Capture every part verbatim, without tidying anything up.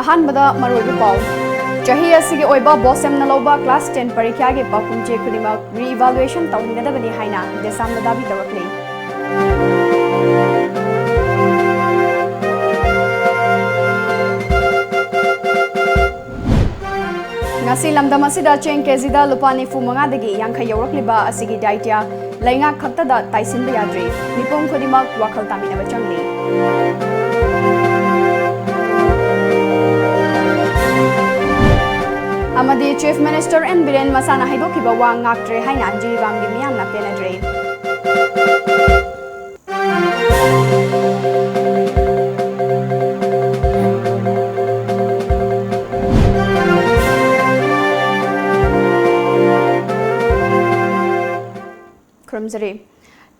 ꯑꯍꯥꯟꯕꯗ ꯃꯔꯨꯑꯣꯏꯕ ꯄꯥꯎ꯫ ꯆꯍꯤ ꯑꯁꯤꯒꯤ ꯑꯣꯏꯕ ꯕꯣꯁꯦꯝꯅ ꯂꯧꯕ class ten ꯄꯔꯤꯈ꯭ꯌꯥꯒꯤ ꯄꯥꯎꯈꯨꯝ ꯆꯦ ꯈꯨꯗꯤꯡꯃꯛ re-evaluation ꯇꯧꯍꯟꯒꯗꯕꯅꯤ ꯍꯥꯏꯅ ꯗꯦꯁꯥꯝꯅ ꯗꯥꯕꯤ ꯇꯧꯔꯛꯂꯤ꯫ ꯉꯁꯤ ꯂꯝꯗꯝ ꯑꯁꯤꯗ ꯆꯦꯡ ꯀꯦꯖꯤꯗ ꯂꯨꯄꯥ ꯅꯤꯐꯨ ꯃꯉꯥꯗꯒꯤ ꯌꯥꯡꯈꯩ ꯌꯧꯔꯛꯂꯤꯕ ꯑꯁꯤꯒꯤ ꯗꯥꯏꯇ꯭ꯌ ꯂꯩꯉꯥꯛ ꯈꯛꯇꯗ ꯇꯥꯏꯁꯤꯟꯕ ꯌꯥꯗ꯭ꯔꯤ꯫ ꯃꯤꯄꯨꯝ ꯈꯨꯗꯤꯡꯃꯛ ꯋꯥꯈꯜ ꯇꯥꯃꯤꯟꯅꯕ ꯆꯪꯂꯤ꯫ ꯑꯃꯗꯤ Chief Minister N ꯕꯤꯔꯦꯟ ꯃꯁꯥꯅ ꯍꯥꯏꯗꯣꯛꯈꯤꯕ ꯋꯥ ꯉꯥꯛꯇ꯭ꯔꯦ ꯍꯥꯏꯅ ꯖꯤꯔꯤꯕꯥꯝꯒꯤ ꯃꯤꯌꯥꯝꯅ ꯄꯦꯟꯅꯗ꯭ꯔꯦ꯫ ꯈꯨꯔꯨꯝꯖꯔꯤ꯫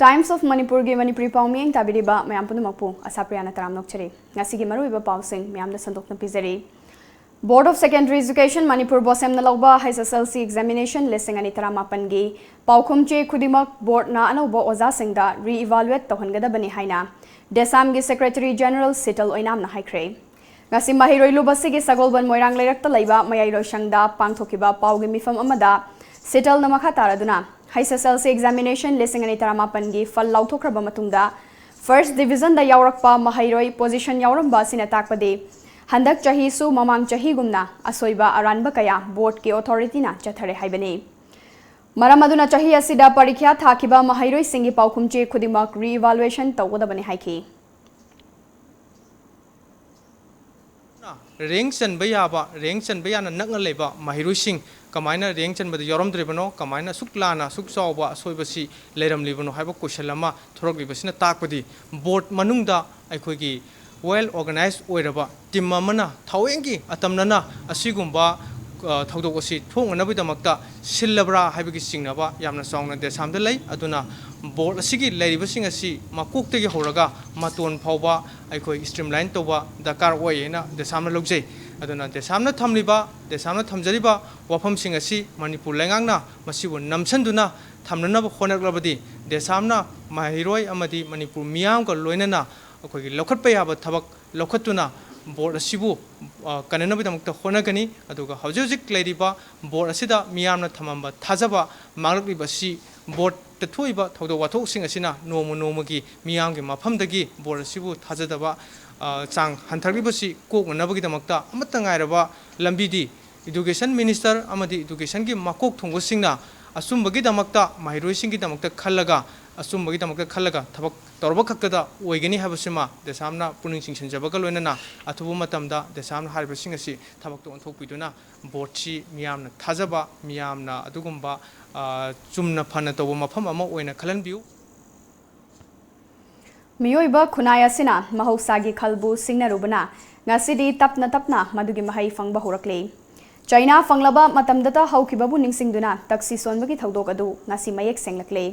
Times of Manipurꯒꯤ ꯃꯅꯤꯄꯨꯔꯤ ꯄꯥꯎ ꯃꯤꯠꯌꯦꯡ ꯇꯥꯕꯤꯔꯤꯕ ꯃꯌꯥꯝ ꯄꯨꯝꯅꯃꯛꯄꯨ ꯑꯁꯥꯄ꯭ꯔꯤꯌꯥꯅ ꯇꯔꯥꯝꯅ ꯑꯣꯛꯆꯔꯤ꯫ ꯉꯁꯤꯒꯤ ꯃꯔꯨꯑꯣꯏꯕ ꯄꯥꯎꯁꯤꯡ ꯃꯌꯥꯝꯗ ꯁꯟꯗꯣꯛꯅ ꯄꯤꯖꯔꯤ꯫ Board of Secondary Education Manipur ꯕꯣꯁꯦꯝꯅ ꯂꯧꯕ H S L C examination ꯂꯤꯁꯤꯡ ꯑꯅꯤ ꯇꯔꯥꯃꯥꯄꯟꯒꯤ ꯄꯥꯎꯈꯨꯝ ꯆꯦ ꯈꯨꯗꯤꯡꯃꯛ boardꯅ ꯑꯅꯧꯕ ꯑꯣꯖꯥꯁꯤꯡꯗ re-evaluate ꯇꯧꯍꯟꯒꯗꯕꯅꯤ ꯍꯥꯏꯅ ꯗꯦꯁꯥꯝꯒꯤ Secretary General ꯁꯤꯇꯜ ꯑꯣꯏꯅꯥꯝꯅ ꯍꯥꯏꯈ꯭ꯔꯦ꯫ ꯉꯁꯤ ꯃꯍꯩꯔꯣꯏ ꯂꯨꯞ ꯑꯁꯤꯒꯤ ꯁꯒꯣꯜꯕꯟ ꯃꯣꯏꯔꯥꯡ ꯂꯩꯔꯛꯇ ꯂꯩꯕ ꯃꯌꯥꯏ ꯂꯣꯏꯁꯪꯗ ꯄꯥꯡꯊꯣꯛꯈꯤꯕ ꯄꯥꯎꯒꯤ ꯃꯤꯐꯝ ꯑꯃꯗ ꯁꯤꯇꯜꯅ ꯃꯈꯥ ꯇꯥꯔꯗꯨꯅ H S L C examination ꯂꯤꯁꯤꯡ ꯑꯅꯤ ꯇꯔꯥꯃꯥꯄꯟꯒꯤ ꯐꯜ ꯂꯥꯎꯊꯣꯛꯈ꯭ꯔꯕ ꯃꯇꯨꯡꯗ first divisionꯗ ꯌꯥꯎꯔꯛꯄ ꯃꯍꯩꯔꯣꯏ position ꯌꯥꯎꯔꯝꯕ ꯑꯁꯤꯅ ꯇꯥꯛꯄꯗꯤ ꯍꯟꯗꯛ ꯆꯍꯤꯁꯨ ꯃꯃꯥꯡ ꯆꯍꯤꯒꯨꯝꯅ ꯑꯁꯣꯏꯕ ꯑꯔꯥꯟꯕ ꯀꯌꯥ boardꯀꯤ authorityꯅ ꯆꯠꯊꯔꯦ ꯍꯥꯏꯕꯅꯤ꯫ ꯃꯔꯝ ꯑꯗꯨꯅ ꯆꯍꯤ ꯑꯁꯤꯗ ꯄꯔꯤꯈ꯭ꯌꯥ ꯊꯥꯈꯤꯕ ꯃꯍꯩꯔꯣꯏꯁꯤꯡꯒꯤ ꯄꯥꯎꯈꯨꯝ ꯆꯦ ꯈꯨꯗꯤꯡꯃꯛ re-evaluation ꯇꯧꯒꯗꯕꯅꯤ ꯍꯥꯏꯈꯤ꯫ ꯔꯦꯡ ꯆꯟꯕ ꯌꯥꯕ, ꯔꯦꯡ ꯆꯟꯕ ꯌꯥꯅ ꯅꯛꯅ ꯂꯩꯕ ꯃꯍꯩꯔꯣꯏꯁꯤꯡ ꯀꯃꯥꯏꯅ ꯔꯦꯡ ꯆꯟꯕꯗ ꯌꯥꯎꯔꯝꯗ꯭ꯔꯤꯕꯅꯣ, ꯀꯃꯥꯏꯅ ꯑꯁꯨꯛ ꯂꯥꯟꯅ ꯑꯁꯨꯛ ꯆꯥꯎꯕ ꯑꯁꯣꯏꯕꯁꯤ ꯂꯩꯔꯝꯂꯤꯕꯅꯣ ꯍꯥꯏꯕ question ꯑꯃ ꯊꯣꯔꯛꯂꯤꯕꯁꯤꯅ ꯇꯥꯛꯄꯗꯤ board ꯃꯅꯨꯡꯗ ꯑꯩꯈꯣꯏꯒꯤ well organized ꯑꯣꯏꯔꯕ team ꯑꯃꯅ ꯊꯋꯦꯡꯒꯤ ꯑꯇꯝꯅꯅ ꯑꯁꯤꯒꯨꯝꯕ, ꯑ, ꯊꯧꯗꯣꯛ ꯑꯁꯤ ꯊꯣꯛꯅꯅꯕꯒꯤꯗꯃꯛꯇ ꯁꯤꯜꯂꯕ꯭ꯔꯥ ꯍꯥꯏꯕꯒꯤ ꯆꯤꯡꯅꯕ ꯌꯥꯝꯅ ꯆꯥꯎꯅ ꯗꯦꯁꯥꯝꯗ ꯂꯩ꯫ ꯑꯗꯨꯅ board ꯑꯁꯤꯒꯤ ꯂꯩꯔꯤꯕꯁꯤꯡ ꯑꯁꯤ ꯃꯀꯣꯛꯇꯒꯤ ꯍꯧꯔꯒ ꯃꯇꯣꯟ ꯐꯥꯎꯕ ꯑꯩꯈꯣꯏ streamline ꯇꯧꯕ ꯗꯔꯀꯥꯔ ꯑꯣꯏ ꯍꯥꯏꯅ ꯗꯦꯁꯥꯝꯅ ꯂꯧꯖꯩ꯫ ꯑꯗꯨꯅ ꯗꯦꯁꯥꯝꯅ ꯊꯝꯂꯤꯕ, ꯗꯦꯁꯥꯝꯅ ꯊꯝꯖꯔꯤꯕ ꯋꯥꯐꯝꯁꯤꯡ ꯑꯁꯤ ꯃꯅꯤꯄꯨꯔ ꯂꯩꯉꯥꯛꯅ ꯃꯁꯤꯕꯨ ꯅꯝꯁꯤꯟꯗꯨꯅ ꯊꯝꯅꯅꯕ ꯍꯣꯠꯅꯔꯛꯂꯕꯗꯤ ꯗꯦꯁꯥꯝꯅ ꯃꯍꯩꯔꯣꯏ ꯑꯃꯗꯤ ꯃꯅꯤꯄꯨꯔ ꯃꯤꯌꯥꯝꯒ ꯂꯣꯏꯅꯅ ꯑꯩꯈꯣꯏꯒꯤ ꯂꯧꯈꯠꯄ ꯌꯥꯕ ꯊꯕꯛ ꯂꯧꯈꯠꯇꯨꯅ board ꯑꯁꯤꯕꯨ, ꯑ, ꯀꯟꯅꯅꯕꯒꯤꯗꯃꯛꯇ ꯍꯣꯠꯅꯒꯅꯤ꯫ ꯑꯗꯨꯒ ꯍꯧꯖꯤꯛ ꯍꯧꯖꯤꯛ ꯂꯩꯔꯤꯕ ꯕꯣꯔꯗ ꯑꯁꯤꯗ ꯃꯤꯌꯥꯝꯅ ꯊꯝꯃꯝꯕ ꯊꯥꯖꯕ ꯃꯥꯡꯂꯛꯂꯤꯕ ꯑꯁꯤ ꯕꯣꯔꯗꯇ ꯊꯣꯛꯏꯕ ꯊꯧꯗꯣꯛ ꯋꯥꯊꯣꯛꯁꯤꯡ ꯑꯁꯤꯅ ꯅꯣꯡꯃ ꯅꯣꯡꯃꯒꯤ ꯃꯤꯌꯥꯝꯒꯤ ꯃꯐꯝꯗꯒꯤ ꯕꯣꯔꯗ ꯑꯁꯤꯕꯨ ꯊꯥꯖꯗꯕ, ꯑ, ꯆꯥꯡ ꯍꯟꯊꯔꯛꯂꯤꯕꯁꯤ ꯀꯣꯛꯅꯅꯕꯒꯤꯗꯃꯛꯇ ꯑꯃꯠꯇ ꯉꯥꯏꯔꯕ ꯂꯝꯕꯤꯗꯤ education minister ꯑꯃꯗꯤ educationꯒꯤ ꯃꯀꯣꯛ ꯊꯣꯡꯕꯁꯤꯡꯅ ꯑꯆꯨꯝꯕꯒꯤꯗꯃꯛꯇ, ꯃꯍꯩꯔꯣꯏꯁꯤꯡꯒꯤꯗꯃꯛꯇ ꯈꯜꯂꯒ, ꯑꯆꯨꯝꯕꯒꯤꯗꯃꯛꯇ ꯈꯜꯂꯒ ꯊꯕꯛ ꯇꯧꯔꯕ ꯈꯛꯇꯗ ꯑꯣꯏꯒꯅꯤ ꯍꯥꯏꯕꯁꯤꯃ ꯗꯦꯁꯥꯝꯅ ꯄꯨꯛꯅꯤꯡ ꯆꯤꯡꯁꯤꯟꯖꯕꯒ ꯂꯣꯏꯅꯅ ꯑꯊꯨꯕ ꯃꯇꯝꯗ ꯗꯦꯁꯥꯝꯅ ꯍꯥꯏꯔꯤꯕꯁꯤꯡ ꯑꯁꯤ ꯊꯕꯛꯇ ꯑꯣꯟꯊꯣꯛꯄꯤꯗꯨꯅ ꯕꯣꯔꯗꯁꯤ ꯃꯤꯌꯥꯝꯅ ꯊꯥꯖꯕ, ꯃꯤꯌꯥꯝꯅ ꯑꯗꯨꯒꯨꯝꯕ, ꯑ, ꯆꯨꯝꯅ ꯐꯅ ꯇꯧꯕ ꯃꯐꯝ ꯑꯃ ꯑꯣꯏꯅ ꯈꯜꯍꯟꯕꯤꯌꯨ꯫ ꯃꯤꯑꯣꯏꯕ ꯈꯨꯟꯅꯥꯏ ꯑꯁꯤꯅ ꯃꯍꯧꯁꯥꯒꯤ ꯈꯜꯕꯨ ꯁꯤꯡꯅꯔꯨꯕꯅ ꯉꯁꯤꯗꯤ ꯇꯞꯅ ꯇꯞꯅ ꯃꯗꯨꯒꯤ ꯃꯍꯩ ꯐꯪꯕ ꯍꯧꯔꯛꯂꯤ꯫ ꯆꯩꯅꯥ ꯐꯪꯂꯕ ꯃꯇꯝꯗꯇ ꯍꯧꯈꯤꯕꯕꯨ ꯅꯤꯡꯁꯤꯡꯗꯨꯅ ꯇꯛꯁꯤ ꯁꯣꯟꯕꯒꯤ ꯊꯧꯗꯣꯛ ꯑꯗꯨ ꯉꯁꯤ ꯃꯌꯦꯛ ꯁꯦꯡꯂꯛꯂꯦ꯫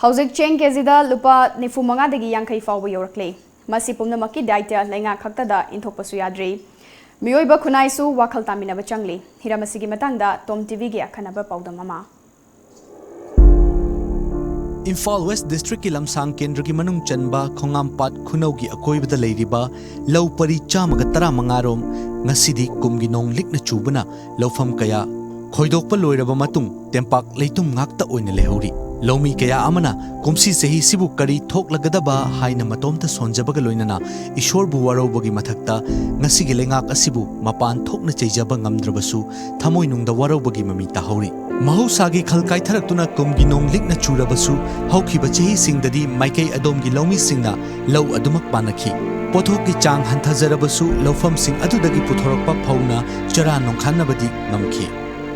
ꯍꯧꯖꯤꯛ ꯆꯦꯡ ꯀꯦꯖꯤꯗ ꯂꯨꯄꯥ ꯅꯤꯐꯨ ꯃꯉꯥꯗꯒꯤ ꯌꯥꯡꯈꯩ ꯐꯥꯎꯕ ꯌꯧꯔꯛꯂꯦ꯫ ꯃꯁꯤ ꯄꯨꯝꯅꯃꯛꯀꯤ ꯗꯥꯏꯇ ꯂꯩꯉꯥꯛ ꯈꯛꯇꯗ ꯏꯟꯊꯣꯛꯄꯁꯨ ꯌꯥꯗ꯭ꯔꯤ꯫ ꯃꯤꯑꯣꯏꯕ ꯈꯨꯟꯅꯥꯏꯁꯨ ꯋꯥꯈꯜ ꯇꯥꯃꯤꯟꯅꯕ ꯆꯪꯂꯤ꯫ ꯍꯤꯔꯝ ꯑꯁꯤꯒꯤ ꯃꯇꯥꯡꯗ ꯇꯣꯝ ꯇꯤꯚꯤꯒꯤ ꯑꯈꯟꯅꯕ ꯄꯥꯎꯗꯝ ꯑꯃ꯫ ꯏꯝꯐꯥꯜ ꯋꯦꯁ ꯗꯤꯁꯇ꯭ꯔꯤꯛꯀꯤ ꯂꯝꯁꯥꯡ ꯀꯦꯟꯗ꯭ꯔꯒꯤ ꯃꯅꯨꯡ ꯆꯟꯕ ꯈꯣꯡꯉꯥꯝꯄꯥꯠ ꯈꯨꯅꯧꯒꯤ ꯑꯀꯣꯏꯕꯗ ꯂꯩꯔꯤꯕ ꯂꯧ ꯄꯔꯤ ꯆꯥꯝꯃꯒ ꯇꯔꯥꯃꯉꯥ ꯔꯣꯝ ꯉꯁꯤꯗꯤ ꯀꯨꯝꯒꯤ ꯅꯣꯡ ꯂꯤꯛꯅ ꯆꯨꯕꯅ ꯂꯧꯐꯝ ꯀꯌꯥ ꯈꯣꯏꯗꯣꯛꯄ ꯂꯣꯏꯔꯕ ꯃꯇꯨꯡ ꯇꯦꯝꯄꯥꯛ ꯂꯩꯇꯨꯝ ꯉꯥꯛꯇ ꯑꯣꯏꯅ ꯂꯩꯍꯧꯔꯤ꯫ ꯂꯧꯃꯤ ꯀꯌꯥ ꯑꯃꯅ ꯀꯨꯝꯁꯤ ꯆꯍꯤꯁꯤꯕꯨ ꯀꯔꯤ ꯊꯣꯛꯂꯒꯗꯕ ꯍꯥꯏꯅ ꯃꯇꯣꯝꯇ ꯁꯣꯟꯖꯕꯒ ꯂꯣꯏꯅꯅ ꯏꯁꯣꯔꯕꯨ ꯋꯥꯔꯧꯕꯒꯤ ꯃꯊꯛꯇ ꯉꯁꯤꯒꯤ ꯂꯩꯉꯥꯛ ꯑꯁꯤꯕꯨ ꯃꯄꯥꯟ ꯊꯣꯛꯅ ꯆꯩꯖꯕ ꯉꯝꯗ꯭ꯔꯕꯁꯨ ꯊꯃꯣꯏꯅꯨꯡꯗ ꯋꯥꯔꯧꯕꯒꯤ ꯃꯃꯤ ꯇꯥꯍꯧꯔꯤ꯫ ꯃꯍꯧꯁꯥꯒꯤ ꯈꯜ ꯀꯥꯏꯊꯔꯛꯇꯨꯅ ꯀꯨꯝꯒꯤ ꯅꯣꯡ ꯂꯤꯛꯅ ꯆꯨꯔꯕꯁꯨ ꯍꯧꯈꯤꯕ ꯆꯍꯤꯁꯤꯡꯗꯗꯤ ꯃꯥꯏꯀꯩ ꯑꯗꯣꯝꯒꯤ ꯂꯧꯃꯤꯁꯤꯡꯅ ꯂꯧ ꯑꯗꯨꯃꯛ ꯄꯥꯟꯅꯈꯤ꯫ ꯄꯣꯠꯊꯣꯛꯀꯤ ꯆꯥꯡ ꯍꯟꯊꯖꯔꯕꯁꯨ ꯂꯧꯐꯝꯁꯤꯡ ꯑꯗꯨꯗꯒꯤ ꯄꯨꯊꯣꯔꯛꯄ ꯐꯧꯅ ꯆꯔꯥ ꯅꯣꯡꯈꯥꯟꯅꯕꯗꯤ ꯉꯝꯈꯤ꯫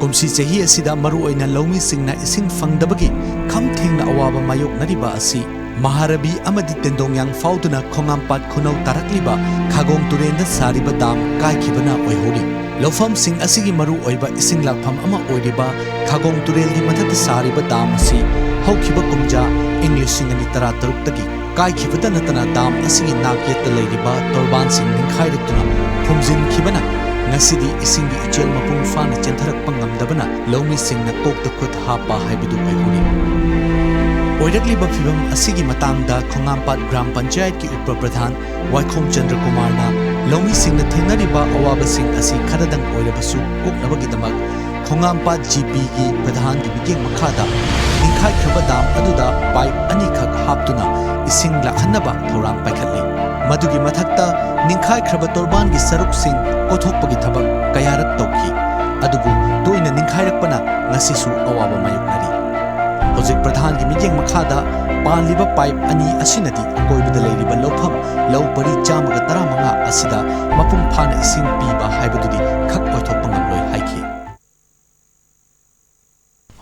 ꯀꯨꯝꯁꯤ ꯆꯍꯤ ꯑꯁꯤꯗ ꯃꯔꯨꯑꯣꯏꯅ ꯂꯧꯃꯤꯁꯤꯡꯅ ꯏꯁꯤꯡ ꯐꯪꯗꯕꯒꯤ ꯈꯝ ꯊꯦꯡꯅ ꯑꯋꯥꯕ ꯃꯥꯌꯣꯛꯅꯔꯤꯕ ꯑꯁꯤ ꯃꯍꯥꯔꯕꯤ ꯑꯃꯗꯤ ꯇꯦꯟꯗꯣꯡꯌꯥꯡ ꯐꯥꯎꯗꯨꯅ ꯈꯣꯡꯉꯥꯝꯄꯥꯠ ꯈꯨꯅꯧ ꯇꯥꯔꯛꯂꯤꯕ ꯈꯥꯒꯣꯡ ꯇꯨꯔꯦꯜꯗ ꯁꯥꯔꯤꯕ ꯗꯥꯝ ꯀꯥꯏꯈꯤꯕꯅ ꯑꯣꯏꯍꯧꯔꯤ꯫ ꯂꯧꯐꯝꯁꯤꯡ ꯑꯁꯤꯒꯤ ꯃꯔꯨꯑꯣꯏꯕ ꯏꯁꯤꯡ ꯂꯥꯛꯐꯝ ꯑꯃ ꯑꯣꯏꯔꯤꯕ ꯈꯥꯒꯣꯡ ꯇꯨꯔꯦꯜꯒꯤ ꯃꯊꯛꯇ ꯁꯥꯔꯤꯕ ꯗꯥꯝ ꯑꯁꯤ ꯍꯧꯈꯤꯕ ꯀꯨꯝꯖꯥ ꯏꯪ ꯂꯤꯁꯤꯡ ꯑꯅꯤ ꯇꯔꯥꯇꯔꯨꯛꯇꯒꯤ ꯀꯥꯏꯈꯤꯕꯇ ꯅꯠꯇꯅ ꯗꯥꯝ ꯑꯁꯤꯒꯤ ꯅꯥꯛ ꯌꯦꯠꯇ ꯂꯩꯔꯤꯕ ꯇꯣꯔꯕꯥꯟꯁꯤꯡ ꯅꯤꯡꯈꯥꯏꯔꯛꯇꯨꯅ ꯐꯨꯝꯖꯤꯟꯈꯤꯕꯅ ꯉꯁꯤꯗꯤ ꯏꯁꯤꯡꯒꯤ ꯏꯆꯦꯜ ꯃꯄꯨꯡ ꯐꯥꯅ ꯆꯦꯟꯊꯔꯛꯄ ꯉꯝꯗꯕꯅ ꯂꯧꯃꯤꯁꯤꯡꯅ ꯀꯣꯛꯇ ꯈꯨꯠ ꯍꯥꯞꯄ ꯍꯥꯏꯕꯗꯨ ꯑꯣꯏꯍꯧꯔꯤ꯫ ꯑꯣꯏꯔꯛꯂꯤꯕ ꯐꯤꯚꯝ ꯑꯁꯤꯒꯤ ꯃꯇꯥꯡꯗ ꯈꯣꯡꯉꯥꯝꯄꯥꯠ ꯒ꯭ꯔꯥꯝ ꯄꯟꯆꯥꯌꯠꯀꯤ ꯎꯄ ꯄ꯭ꯔꯙꯥꯟ ꯋꯥꯏꯈꯣꯝ ꯆꯟꯗ꯭ꯔ ꯀꯨꯃꯥꯔꯅ ꯂꯧꯃꯤꯁꯤꯡꯅ ꯊꯦꯡꯅꯔꯤꯕ ꯑꯋꯥꯕꯁꯤꯡ ꯑꯁꯤ ꯈꯔꯗꯪ ꯑꯣꯏꯔꯕꯁꯨ ꯀꯣꯛꯅꯕꯒꯤꯗꯃꯛ ꯈꯣꯡꯉꯥꯝꯄꯥꯠ ꯖꯤ ꯄꯤꯒꯤ ꯄ꯭ꯔꯙꯥꯟꯒꯤ ꯃꯤꯠꯌꯦꯡ ꯃꯈꯥꯗ ꯅꯤꯡꯈꯥꯏꯈ꯭ꯔꯕ ꯗꯥꯝ ꯑꯗꯨꯗ ꯄꯥꯏꯞ ꯑꯅꯤꯈꯛ ꯍꯥꯞꯇꯨꯅ ꯏꯁꯤꯡ ꯂꯥꯛꯍꯟꯅꯕ ꯊꯧꯔꯥꯡ ꯄꯥꯏꯈꯠꯂꯤ꯫ ꯃꯗꯨꯒꯤ ꯃꯊꯛꯇ ꯅꯤꯡꯈꯥꯏꯈ꯭ꯔꯕ ꯇꯣꯔꯕꯥꯟꯒꯤ ꯁꯔꯨꯛꯁꯤꯡ ꯀꯣꯊꯣꯛꯄꯒꯤ ꯊꯕꯛ ꯀꯌꯥꯔꯛ ꯇꯧꯈꯤ꯫ ꯑꯗꯨꯕꯨ ꯇꯣꯏꯅ ꯅꯤꯡꯈꯥꯏꯔꯛꯄꯅ ꯉꯁꯤꯁꯨ ꯑꯋꯥꯕ ꯃꯥꯌꯣꯛꯅꯔꯤ꯫ ꯍꯧꯖꯤꯛ ꯄ꯭ꯔꯙꯥꯟꯒꯤ ꯃꯤꯠꯌꯦꯡ ꯃꯈꯥꯗ ꯄꯥꯜꯂꯤꯕ ꯄꯥꯏꯞ ꯑꯅꯤ ꯑꯁꯤꯅꯗꯤ ꯑꯀꯣꯏꯕꯗ ꯂꯩꯔꯤꯕ ꯂꯧꯐꯝ ꯂꯧ ꯄꯔꯤ ꯆꯥꯝꯃꯒ ꯇꯔꯥꯃꯉꯥ ꯑꯁꯤꯗ ꯃꯄꯨꯡ ꯐꯥꯅ ꯏꯁꯤꯡ ꯄꯤꯕ ꯍꯥꯏꯕꯗꯨꯗꯤ ꯈꯛ ꯑꯣꯏꯊꯣꯛꯄ ꯉꯝꯂꯣꯏ ꯍꯥꯏꯈꯤ꯫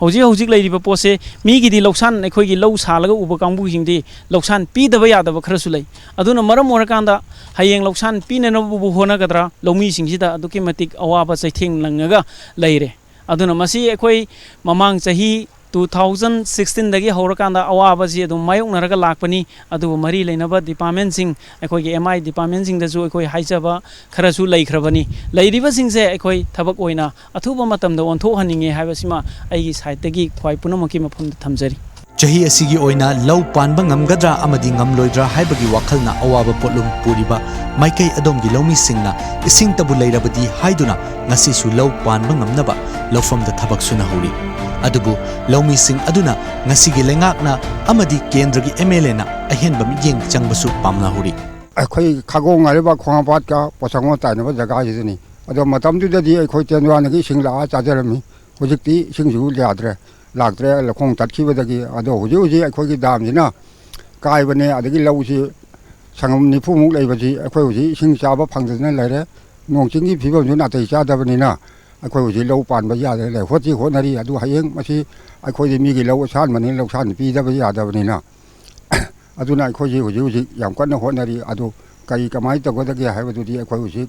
ꯍꯧꯖꯤꯛ ꯍꯧꯖꯤꯛ ꯂꯩꯔꯤꯕ ꯄꯣꯠꯁꯦ, ꯃꯤꯒꯤꯗꯤ ꯂꯧꯁꯥꯟ, ꯑꯩꯈꯣꯏꯒꯤ ꯂꯧ ꯁꯥꯜꯂꯒ ꯎꯕ ꯀꯥꯡꯕꯨꯁꯤꯡꯗꯤ ꯂꯧꯁꯥꯟ ꯄꯤꯗꯕ ꯌꯥꯗꯕ ꯈꯔꯁꯨ ꯂꯩ꯫ ꯑꯗꯨꯅ ꯃꯔꯝ ꯑꯣꯏꯔꯀꯥꯟꯗ ꯍꯌꯦꯡ ꯂꯧꯁꯥꯟ ꯄꯤꯅꯅꯕꯕꯨ ꯍꯣꯠꯅꯒꯗ꯭ꯔꯥ, ꯂꯧꯃꯤꯁꯤꯡꯁꯤꯗ ꯑꯗꯨꯛꯀꯤ ꯃꯇꯤꯛ ꯑꯋꯥꯕ ꯆꯩꯊꯦꯡ ꯅꯪꯉꯒ ꯂꯩꯔꯦ꯫ ꯑꯗꯨꯅ ꯃꯁꯤ ꯑꯩꯈꯣꯏ ꯃꯃꯥꯡ ꯆꯍꯤ two thousand sixteen ꯗꯒꯤ ꯍꯧꯔꯀꯥꯟꯗ ꯑꯋꯥꯕꯁꯤ ꯑꯗꯨꯝ ꯃꯥꯌꯣꯛꯅꯔꯒ ꯂꯥꯛꯄꯅꯤ꯫ ꯑꯗꯨꯕꯨ ꯃꯔꯤ ꯂꯩꯅꯕ department ꯁꯤꯡ, ꯑꯩꯈꯣꯏꯒꯤ M I department ꯁꯤꯡꯗꯁꯨ ꯑꯩꯈꯣꯏ ꯍꯥꯏꯖꯕ ꯈꯔꯁꯨ ꯂꯩꯈ꯭ꯔꯕꯅꯤ꯫ ꯂꯩꯔꯤꯕꯁꯤꯡꯁꯦ ꯑꯩꯈꯣꯏ ꯊꯕꯛ ꯑꯣꯏꯅ ꯑꯊꯨꯕ ꯃꯇꯝꯗ ꯑꯣꯟꯊꯣꯛꯍꯟꯅꯤꯡꯉꯦ ꯍꯥꯏꯕꯁꯤꯃ ꯑꯩꯒꯤ side ꯇꯒꯤ ꯈ꯭ꯋꯥꯏ ꯄꯨꯝꯅꯃꯛꯀꯤ ꯃꯐꯝꯗ ꯊꯝꯖꯔꯤ꯫ ꯆꯍꯤ ꯑꯁꯤꯒꯤ ꯑꯣꯏꯅ ꯂꯧ ꯄꯥꯟꯕ ꯉꯝꯒꯗ꯭ꯔꯥ ꯑꯃꯗꯤ ꯉꯝꯂꯣꯏꯗ꯭ꯔꯥ ꯍꯥꯏꯕꯒꯤ ꯋꯥꯈꯜꯅ ꯑꯋꯥꯕ ꯄꯣꯠꯂꯨꯝ ꯄꯨꯔꯤꯕ ꯃꯥꯏꯀꯩ ꯑꯗꯣꯝꯒꯤ ꯂꯧꯃꯤꯁꯤꯡꯅ ꯏꯁꯤꯡꯇꯕꯨ ꯂꯩꯔꯕꯗꯤ ꯍꯥꯏꯗꯨꯅ ꯉꯁꯤꯁꯨ ꯂꯧ ꯄꯥꯟꯕ ꯉꯝꯅꯕ ꯂꯧꯐꯝꯗ ꯊꯕꯛ ꯁꯨꯅꯍꯧꯔꯤ꯫ ꯑꯗꯨꯕꯨ ꯂꯧꯃꯤꯁꯤꯡ ꯑꯗꯨꯅ ꯉꯁꯤꯒꯤ ꯂꯩꯉꯥꯛꯅ ꯑꯃꯗꯤ ꯀꯦꯟꯗ꯭ꯔꯒꯤ M L A ꯅ ꯑꯍꯦꯟꯕ ꯃꯤꯠꯌꯦꯡ ꯆꯪꯕꯁꯨ ꯄꯥꯝꯅꯍꯧꯔꯤ꯫ ꯑꯩꯈꯣꯏ ꯈꯥꯒꯣꯡ ꯍꯥꯏꯔꯤꯕ ꯈꯣꯡꯍꯥꯝꯄꯥꯠꯀ ꯄꯣꯠꯁꯪꯕꯝ ꯇꯥꯏꯅꯕ ꯖꯒꯥꯁꯤꯗꯅꯤ꯫ ꯑꯗꯣ ꯃꯇꯝꯗꯨꯗꯗꯤ ꯑꯩꯈꯣꯏ ꯇꯦꯟꯋꯥꯟꯗꯒꯤ ꯏꯁꯤꯡ ꯂꯥꯛꯑ ꯆꯥꯖꯔꯝꯃꯤ꯫ ꯍꯧꯖꯤꯛꯇꯤ ꯏꯁꯤꯡꯁꯨ ꯌꯥꯗ꯭ꯔꯦ, ꯂꯥꯛꯇ꯭ꯔꯦ, ꯂꯧꯈꯣꯡ ꯇꯠꯈꯤꯕꯗꯒꯤ꯫ ꯑꯗꯣ ꯍꯧꯖꯤꯛ ꯍꯧꯖꯤꯛ ꯑꯩꯈꯣꯏꯒꯤ ꯗꯥꯝꯁꯤꯅ ꯀꯥꯏꯕꯅꯦ, ꯑꯗꯒꯤ ꯂꯧꯁꯤ ꯁꯪꯒꯝ ꯅꯤꯐꯨꯃꯨꯛ ꯂꯩꯕꯁꯤ ꯑꯩꯈꯣꯏ ꯍꯧꯖꯤꯛ ꯏꯁꯤꯡ ꯆꯥꯕ ꯐꯪꯗꯗꯅ ꯂꯩꯔꯦ꯫ ꯅꯣꯡ ꯆꯤꯡꯒꯤ ꯐꯤꯕꯝꯁꯨ ꯅꯥꯇꯩ ꯆꯥꯗꯕꯅꯤꯅ ꯑꯩꯈꯣꯏ ꯍꯧꯖꯤꯛ ꯂꯧ ꯄꯥꯟꯕ ꯌꯥꯗꯅ ꯂꯩ꯫ ꯍꯣꯠꯇꯤ ꯍꯣꯠꯅꯔꯤ, ꯑꯗꯨ ꯍꯌꯦꯡ ꯃꯁꯤ ꯑꯩꯈꯣꯏꯗꯤ ꯃꯤꯒꯤ ꯂꯧ ꯑꯁꯥꯟꯕꯅꯤꯅ ꯂꯧꯁꯥꯟ ꯄꯤꯗꯕ ꯌꯥꯗꯕꯅꯤꯅ꯫ ꯑꯗꯨꯅ ꯑꯩꯈꯣꯏꯁꯤ ꯍꯧꯖꯤꯛ ꯍꯧꯖꯤꯛ ꯌꯥꯝ ꯀꯟꯅ ꯍꯣꯠꯅꯔꯤ꯫ ꯑꯗꯨ ꯀꯔꯤ ꯀꯃꯥꯏꯅ ꯇꯧꯒꯗꯒꯦ ꯍꯥꯏꯕꯗꯨꯗꯤ ꯑꯩꯈꯣꯏ ꯍꯧꯖꯤꯛ,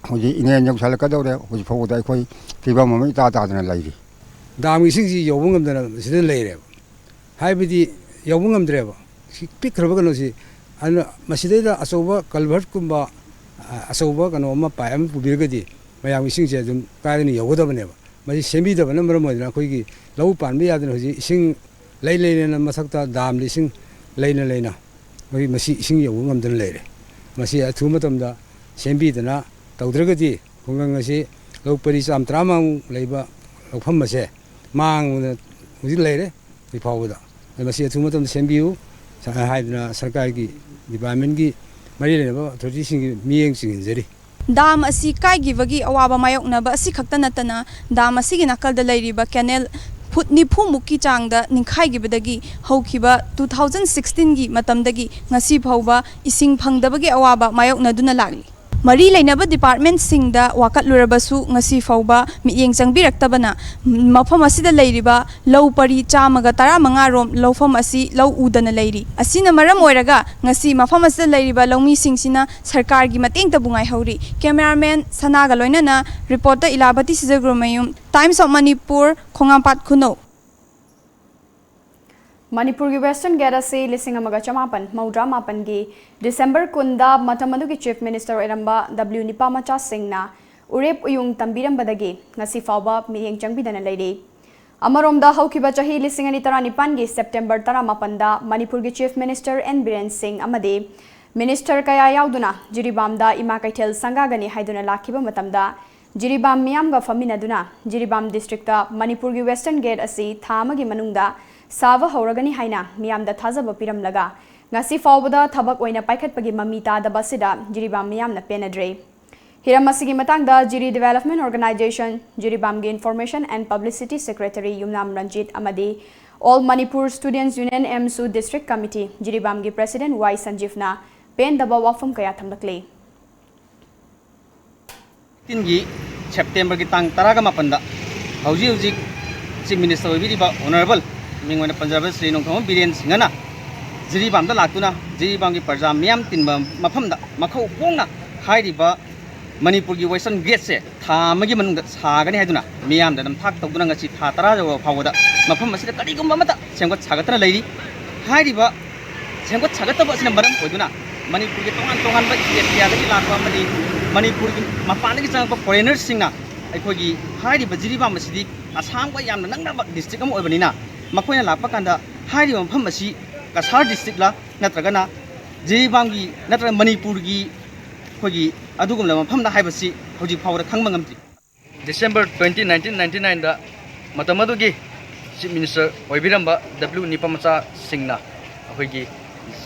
ꯍꯧꯖꯤꯛ ꯏꯉꯦꯟ ꯌꯧꯁꯜꯂꯛꯀꯗꯧꯔꯦ꯫ ꯍꯧꯖꯤꯛ ꯐꯥꯎꯕꯗ ꯑꯩꯈꯣꯏ ꯐꯤꯕꯝ ꯑꯃ ꯏꯇꯥ ꯇꯥꯗꯅ ꯂꯩꯔꯤ꯫ ꯗꯥꯝꯒꯤ ꯏꯁꯤꯡꯁꯤ ꯌꯧꯕ ꯉꯝꯗꯅ ꯁꯤꯗ ꯂꯩꯔꯦꯕ꯫ ꯍꯥꯏꯕꯗꯤ ꯌꯧꯕ ꯉꯝꯗ꯭ꯔꯦꯕ꯫ ꯁꯤ ꯄꯤꯛꯈ꯭ꯔꯕ ꯀꯩꯅꯣꯁꯤ, ꯑꯗꯨꯅ ꯃꯁꯤꯗꯩꯗ ꯑꯆꯧꯕ culvert ꯀꯨꯝꯕ, ꯑ, ꯑꯆꯧꯕ ꯀꯩꯅꯣ ꯑꯃ, ꯄꯥꯏꯞ ꯑꯃ ꯄꯨꯕꯤꯔꯒꯗꯤ ꯃꯌꯥꯝꯒꯤ ꯏꯁꯤꯡꯁꯦ ꯑꯗꯨꯝ ꯀꯥꯏꯗꯅ ꯌꯧꯒꯗꯕꯅꯦꯕ꯫ ꯃꯁꯤ ꯁꯦꯝꯕꯤꯗꯕꯅ ꯃꯔꯝ ꯑꯣꯏꯗꯅ ꯑꯩꯈꯣꯏꯒꯤ ꯂꯧ ꯄꯥꯟꯕ ꯌꯥꯗꯅ ꯍꯧꯖꯤꯛ ꯏꯁꯤꯡ ꯂꯩ ꯂꯩꯅ ꯃꯊꯛꯇ ꯗꯥꯝꯗ ꯏꯁꯤꯡ ꯂꯩꯅ ꯂꯩꯅ ꯑꯩꯈꯣꯏ ꯃꯁꯤ ꯏꯁꯤꯡ ꯌꯧꯕ ꯉꯝꯗꯅ ꯂꯩꯔꯦ꯫ ꯃꯁꯤ ꯑꯊꯨꯕ ꯃꯇꯝꯗ ꯁꯦꯝꯕꯤꯗꯅ ꯇꯧꯗ꯭ꯔꯒꯗꯤ ꯈꯨꯡꯒꯪ ꯑꯁꯤ ꯂꯧ ꯄꯔꯤ ꯆꯥꯝ ꯇꯔꯥꯃꯉꯥꯃꯨꯛ ꯂꯩꯕ ꯂꯧꯐꯝ ꯑꯁꯦ ꯃꯥꯡꯗꯅ ꯍꯧꯖꯤꯛ ꯂꯩꯔꯦ꯫ ꯍꯧꯖꯤꯛ ꯐꯥꯎꯕꯗ ꯃꯁꯤ ꯑꯊꯨꯕ ꯃꯇꯝꯗ ꯁꯦꯝꯕꯤꯌꯨ ꯍꯥꯏꯗꯨꯅ ꯁꯔꯀꯥꯔꯒꯤ ꯗꯤꯄꯥꯔꯠꯃꯦꯟꯒꯤ ꯃꯔꯤ ꯂꯩꯅꯕ ꯑꯣꯊꯣꯔꯤꯇꯤꯁꯤꯡꯒꯤ ꯃꯤꯠꯌꯦꯡ ꯆꯤꯡꯁꯤꯟꯖꯔꯤ꯫ ꯗꯥꯝ ꯑꯁꯤ ꯀꯥꯏꯈꯤꯕꯒꯤ ꯑꯋꯥꯕ ꯃꯥꯌꯣꯛꯅꯕ ꯑꯁꯤ ꯈꯛꯇ ꯅꯠꯇꯅ, ꯗꯥꯝ ꯑꯁꯤꯒꯤ ꯅꯥꯀꯜꯗ ꯂꯩꯔꯤꯕ ꯀꯦꯅꯦꯜ ꯐꯨꯠ ꯅꯤꯐꯨ ꯃꯨꯛꯀꯤ ꯆꯥꯡꯗ ꯅꯤꯡꯈꯥꯏꯈꯤꯕꯗꯒꯤ ꯍꯧꯈꯤꯕ two thousand sixteen ꯒꯤ ꯃꯇꯝꯗꯒꯤ ꯉꯁꯤ ꯐꯥꯎꯕ ꯏꯁꯤꯡ ꯐꯪꯗꯕꯒꯤ ꯑꯋꯥꯕ ꯃꯥꯌꯣꯛꯅꯗꯨꯅ ꯂꯥꯛꯂꯤ꯫ ꯃꯔꯤ ꯂꯩꯅꯕ ꯗꯤꯄꯥꯔꯠꯃꯦꯟꯁꯤꯡꯗ ꯋꯥꯀꯠꯂꯨꯔꯕꯁꯨ ꯉꯁꯤ ꯐꯥꯎꯕ ꯃꯤꯠꯌꯦꯡ ꯆꯪꯕꯤꯔꯛꯇꯕꯅ ꯃꯐꯝ ꯑꯁꯤꯗ ꯂꯩꯔꯤꯕ ꯂꯧ ꯄꯔꯤ ꯆꯥꯝꯃꯒ ꯇꯔꯥꯃꯉꯥ ꯔꯣꯝ ꯂꯧꯐꯝ ꯑꯁꯤ ꯂꯧ ꯎꯗꯅ ꯂꯩꯔꯤ꯫ ꯑꯁꯤꯅ ꯃꯔꯝ ꯑꯣꯏꯔꯒ ꯉꯁꯤ ꯃꯐꯝ ꯑꯁꯤꯗ ꯂꯩꯔꯤꯕ ꯂꯧꯃꯤꯁꯤꯡꯁꯤꯅ ꯁꯔꯀꯥꯔꯒꯤ ꯃꯇꯦꯡꯇꯕꯨ ꯉꯥꯏꯍꯧꯔꯤ꯫ ꯀꯦꯃꯦꯔꯥꯃꯦꯟ ꯁꯅꯥꯒ ꯂꯣꯏꯅꯅ ꯔꯤꯄꯣꯔꯇꯔ ꯏꯂꯥꯕꯇꯤ ꯁꯤꯖꯒ꯭ꯔꯨꯃꯌꯨꯝ, Times of Manipur, ꯈꯣꯡꯉꯥꯝꯄꯥꯠ ꯈꯨꯅꯧ꯫ ꯃꯅꯤꯄꯨꯔꯒꯤ Western Gate ꯑꯁꯤ ꯂꯤꯁꯤꯡ ꯑꯃꯒ ꯆꯃꯥꯄꯟ ꯃꯧꯗ꯭ꯔꯥ ꯃꯥꯄꯟꯒꯤ ꯗꯤꯁꯦꯝꯕꯔ ꯀꯨꯟꯗ ꯃꯇꯝ ꯑꯗꯨꯒꯤ Chief Minister ꯑꯣꯏꯔꯝꯕ W ꯅꯤꯄꯥꯃꯆꯥ ꯁꯤꯡꯅ ꯎꯔꯦꯞ ꯎꯌꯨꯡ ꯇꯝꯕꯤꯔꯝꯕꯗꯒꯤ ꯉꯁꯤ ꯐꯥꯎꯕ ꯃꯤꯠꯌꯦꯡ ꯆꯪꯕꯤꯗꯅ ꯂꯩꯔꯤ꯫ ꯑꯃꯔꯣꯝꯗ, ꯍꯧꯈꯤꯕ ꯆꯍꯤ ꯂꯤꯁꯤꯡ ꯑꯅꯤ ꯇꯔꯥꯅꯤꯄꯥꯟꯒꯤ ꯁꯦꯞꯇꯦꯝꯕꯔ ꯇꯔꯥꯃꯥꯄꯟꯗ ꯃꯅꯤꯄꯨꯔꯒꯤ Chief Minister N ꯕꯤꯔꯦꯟ ꯁꯤꯡ ꯑꯃꯗꯤ Minister ꯀꯌꯥ ꯌꯥꯎꯗꯨꯅ ꯖꯤꯔꯤꯕꯥꯝꯗ ꯏꯃꯥ ꯀꯩꯊꯦꯜ ꯁꯪꯒꯥꯒꯅꯤ ꯍꯥꯏꯗꯨꯅ ꯂꯥꯛꯈꯤꯕ ꯃꯇꯝꯗ, ꯖꯤꯔꯤꯕꯥꯝ ꯃꯤꯌꯥꯝꯒ ꯐꯝꯃꯤꯟꯅꯗꯨꯅ ꯖꯤꯔꯤꯕꯥꯝ ꯗꯤꯁꯇ꯭ꯔꯤꯛꯇ ꯃꯅꯤꯄꯨꯔꯒꯤ Western Gate ꯑꯁꯤ ꯊꯥ ꯑꯃꯒꯤ ꯃꯅꯨꯡꯗ ꯁꯥꯕ ꯍꯧꯔꯒꯅꯤ ꯍꯥꯏꯅ ꯃꯤꯌꯥꯝꯗ ꯊꯥꯖꯕ ꯄꯤꯔꯝꯂꯒ, ꯉꯁꯤ ꯐꯥꯎꯕꯗ ꯊꯕꯛ ꯑꯣꯏꯅ ꯄꯥꯏꯈꯠꯄꯒꯤ ꯃꯃꯤ ꯇꯥꯗꯕ ꯑꯁꯤꯗ ꯖꯤꯔꯤꯕꯥꯝ ꯃꯤꯌꯥꯝꯅ ꯄꯦꯟꯅꯗ꯭ꯔꯦ꯫ ꯍꯤꯔꯝ ꯑꯁꯤꯒꯤ ꯃꯇꯥꯡꯗ ꯖꯤꯔꯤ Development Organisation, ꯖꯤꯔꯤꯕꯥꯝꯒꯤ Information and Publicity Secretary ꯌꯨꯝꯅꯥꯝ ꯔꯟꯖꯤꯠ ꯑꯃꯗꯤ All Manipur Students Union, ꯑꯦꯝꯁꯨ, District Committee, ꯖꯤꯔꯤꯕꯥꯝꯒꯤ President ꯋꯥꯏ ꯁꯟꯖꯤꯞꯅ ꯄꯦꯟꯗꯕ ꯋꯥꯐꯝ ꯀꯌꯥ ꯊꯝꯂꯛꯂꯤ꯫ ꯇꯤꯟꯒꯤ ꯁꯦꯞꯇꯦꯝꯕꯔꯒꯤ ꯇꯥꯡ ꯇꯔꯥꯒ ꯃꯥꯄꯟꯗ ꯍꯧꯖꯤꯛ ꯍꯧꯖꯤꯛ Chief Minister ꯑꯣꯏꯕꯤꯔꯤꯕ Honourable, ꯃꯤꯡ ꯑꯣꯏꯅ ꯄꯟꯖꯔꯕ ꯁ꯭ꯔꯤ ꯅꯣꯡꯊꯣꯝꯕꯝ ꯕꯤꯔꯦꯟ ꯁꯤꯡꯍꯅ ꯖꯤꯔꯤꯕꯥꯝꯗ ꯂꯥꯛꯇꯨꯅ ꯖꯤꯔꯤꯕꯥꯝꯒꯤ ꯄ꯭ꯔꯖꯥ ꯃꯤꯌꯥꯝ ꯇꯤꯟꯕ ꯃꯐꯝꯗ ꯃꯈꯧ ꯍꯣꯡꯅ ꯍꯥꯏꯔꯤꯕ ꯃꯅꯤꯄꯨꯔꯒꯤ Western Gate ꯁꯦ ꯊꯥ ꯑꯃꯒꯤ ꯃꯅꯨꯡꯗ ꯁꯥꯒꯅꯤ ꯍꯥꯏꯗꯨꯅ ꯃꯤꯌꯥꯝꯗ ꯅꯝꯊꯥꯛ ꯇꯧꯗꯨꯅ ꯉꯁꯤ ꯊꯥ ꯇꯔꯥ ꯌꯧꯔꯕ ꯐꯥꯎꯕꯗ ꯃꯐꯝ ꯑꯁꯤꯗ ꯀꯔꯤꯒꯨꯝꯕ ꯑꯃꯠꯇ ꯁꯦꯝꯒꯠ ꯁꯥꯒꯠꯇꯅ ꯂꯩꯔꯤ꯫ ꯍꯥꯏꯔꯤꯕ ꯁꯦꯝꯒꯠ ꯁꯥꯒꯠꯇꯕ ꯑꯁꯤꯅ ꯃꯔꯝ ꯑꯣꯏꯗꯨꯅ ꯃꯅꯤꯄꯨꯔꯒꯤ ꯇꯣꯉꯥꯟ ꯇꯣꯉꯥꯟꯕ state ꯀꯌꯥꯗꯒꯤ ꯂꯥꯛꯄ ꯑꯃꯗꯤ ꯃꯅꯤꯄꯨꯔꯒꯤ ꯃꯄꯥꯟꯗꯒꯤ ꯆꯪꯉꯛꯄ foreigner ꯁꯤꯡꯅ ꯑꯩꯈꯣꯏꯒꯤ ꯍꯥꯏꯔꯤꯕ ꯖꯤꯔꯤꯕꯥꯝ ꯑꯁꯤꯗꯤ ꯑꯁꯥꯝꯒ ꯌꯥꯝꯅ ꯅꯛꯅꯕ district ꯑꯃ ꯑꯣꯏꯕꯅꯤꯅ, ꯃꯈꯣꯏꯅ ꯂꯥꯛꯄ ꯀꯥꯟꯗ ꯍꯥꯏꯔꯤꯕ ꯃꯐꯝ ꯑꯁꯤ ꯀꯁꯥꯔ district ꯂ ꯅꯠꯇ꯭ꯔꯒꯅ ꯖꯤꯔꯤꯕꯥꯝꯒꯤ ꯅꯠꯇ꯭ꯔꯒ ꯃꯅꯤꯄꯨꯔꯒꯤ ꯑꯩꯈꯣꯏꯒꯤ ꯑꯗꯨꯒꯨꯝꯂꯕ ꯃꯐꯝꯗ ꯍꯥꯏꯕꯁꯤ ꯍꯧꯖꯤꯛ ꯐꯥꯎꯕꯗ ꯈꯪꯕ ꯉꯝꯗ꯭ꯔꯤ꯫ December twenty, nineteen ninety nineꯗ ꯃꯇꯝ ꯑꯗꯨꯒꯤ Chief Minister ꯑꯣꯏꯕꯤꯔꯝꯕ W ꯅꯤꯄꯥꯃꯆꯥꯁꯤꯡꯅ ꯑꯩꯈꯣꯏꯒꯤ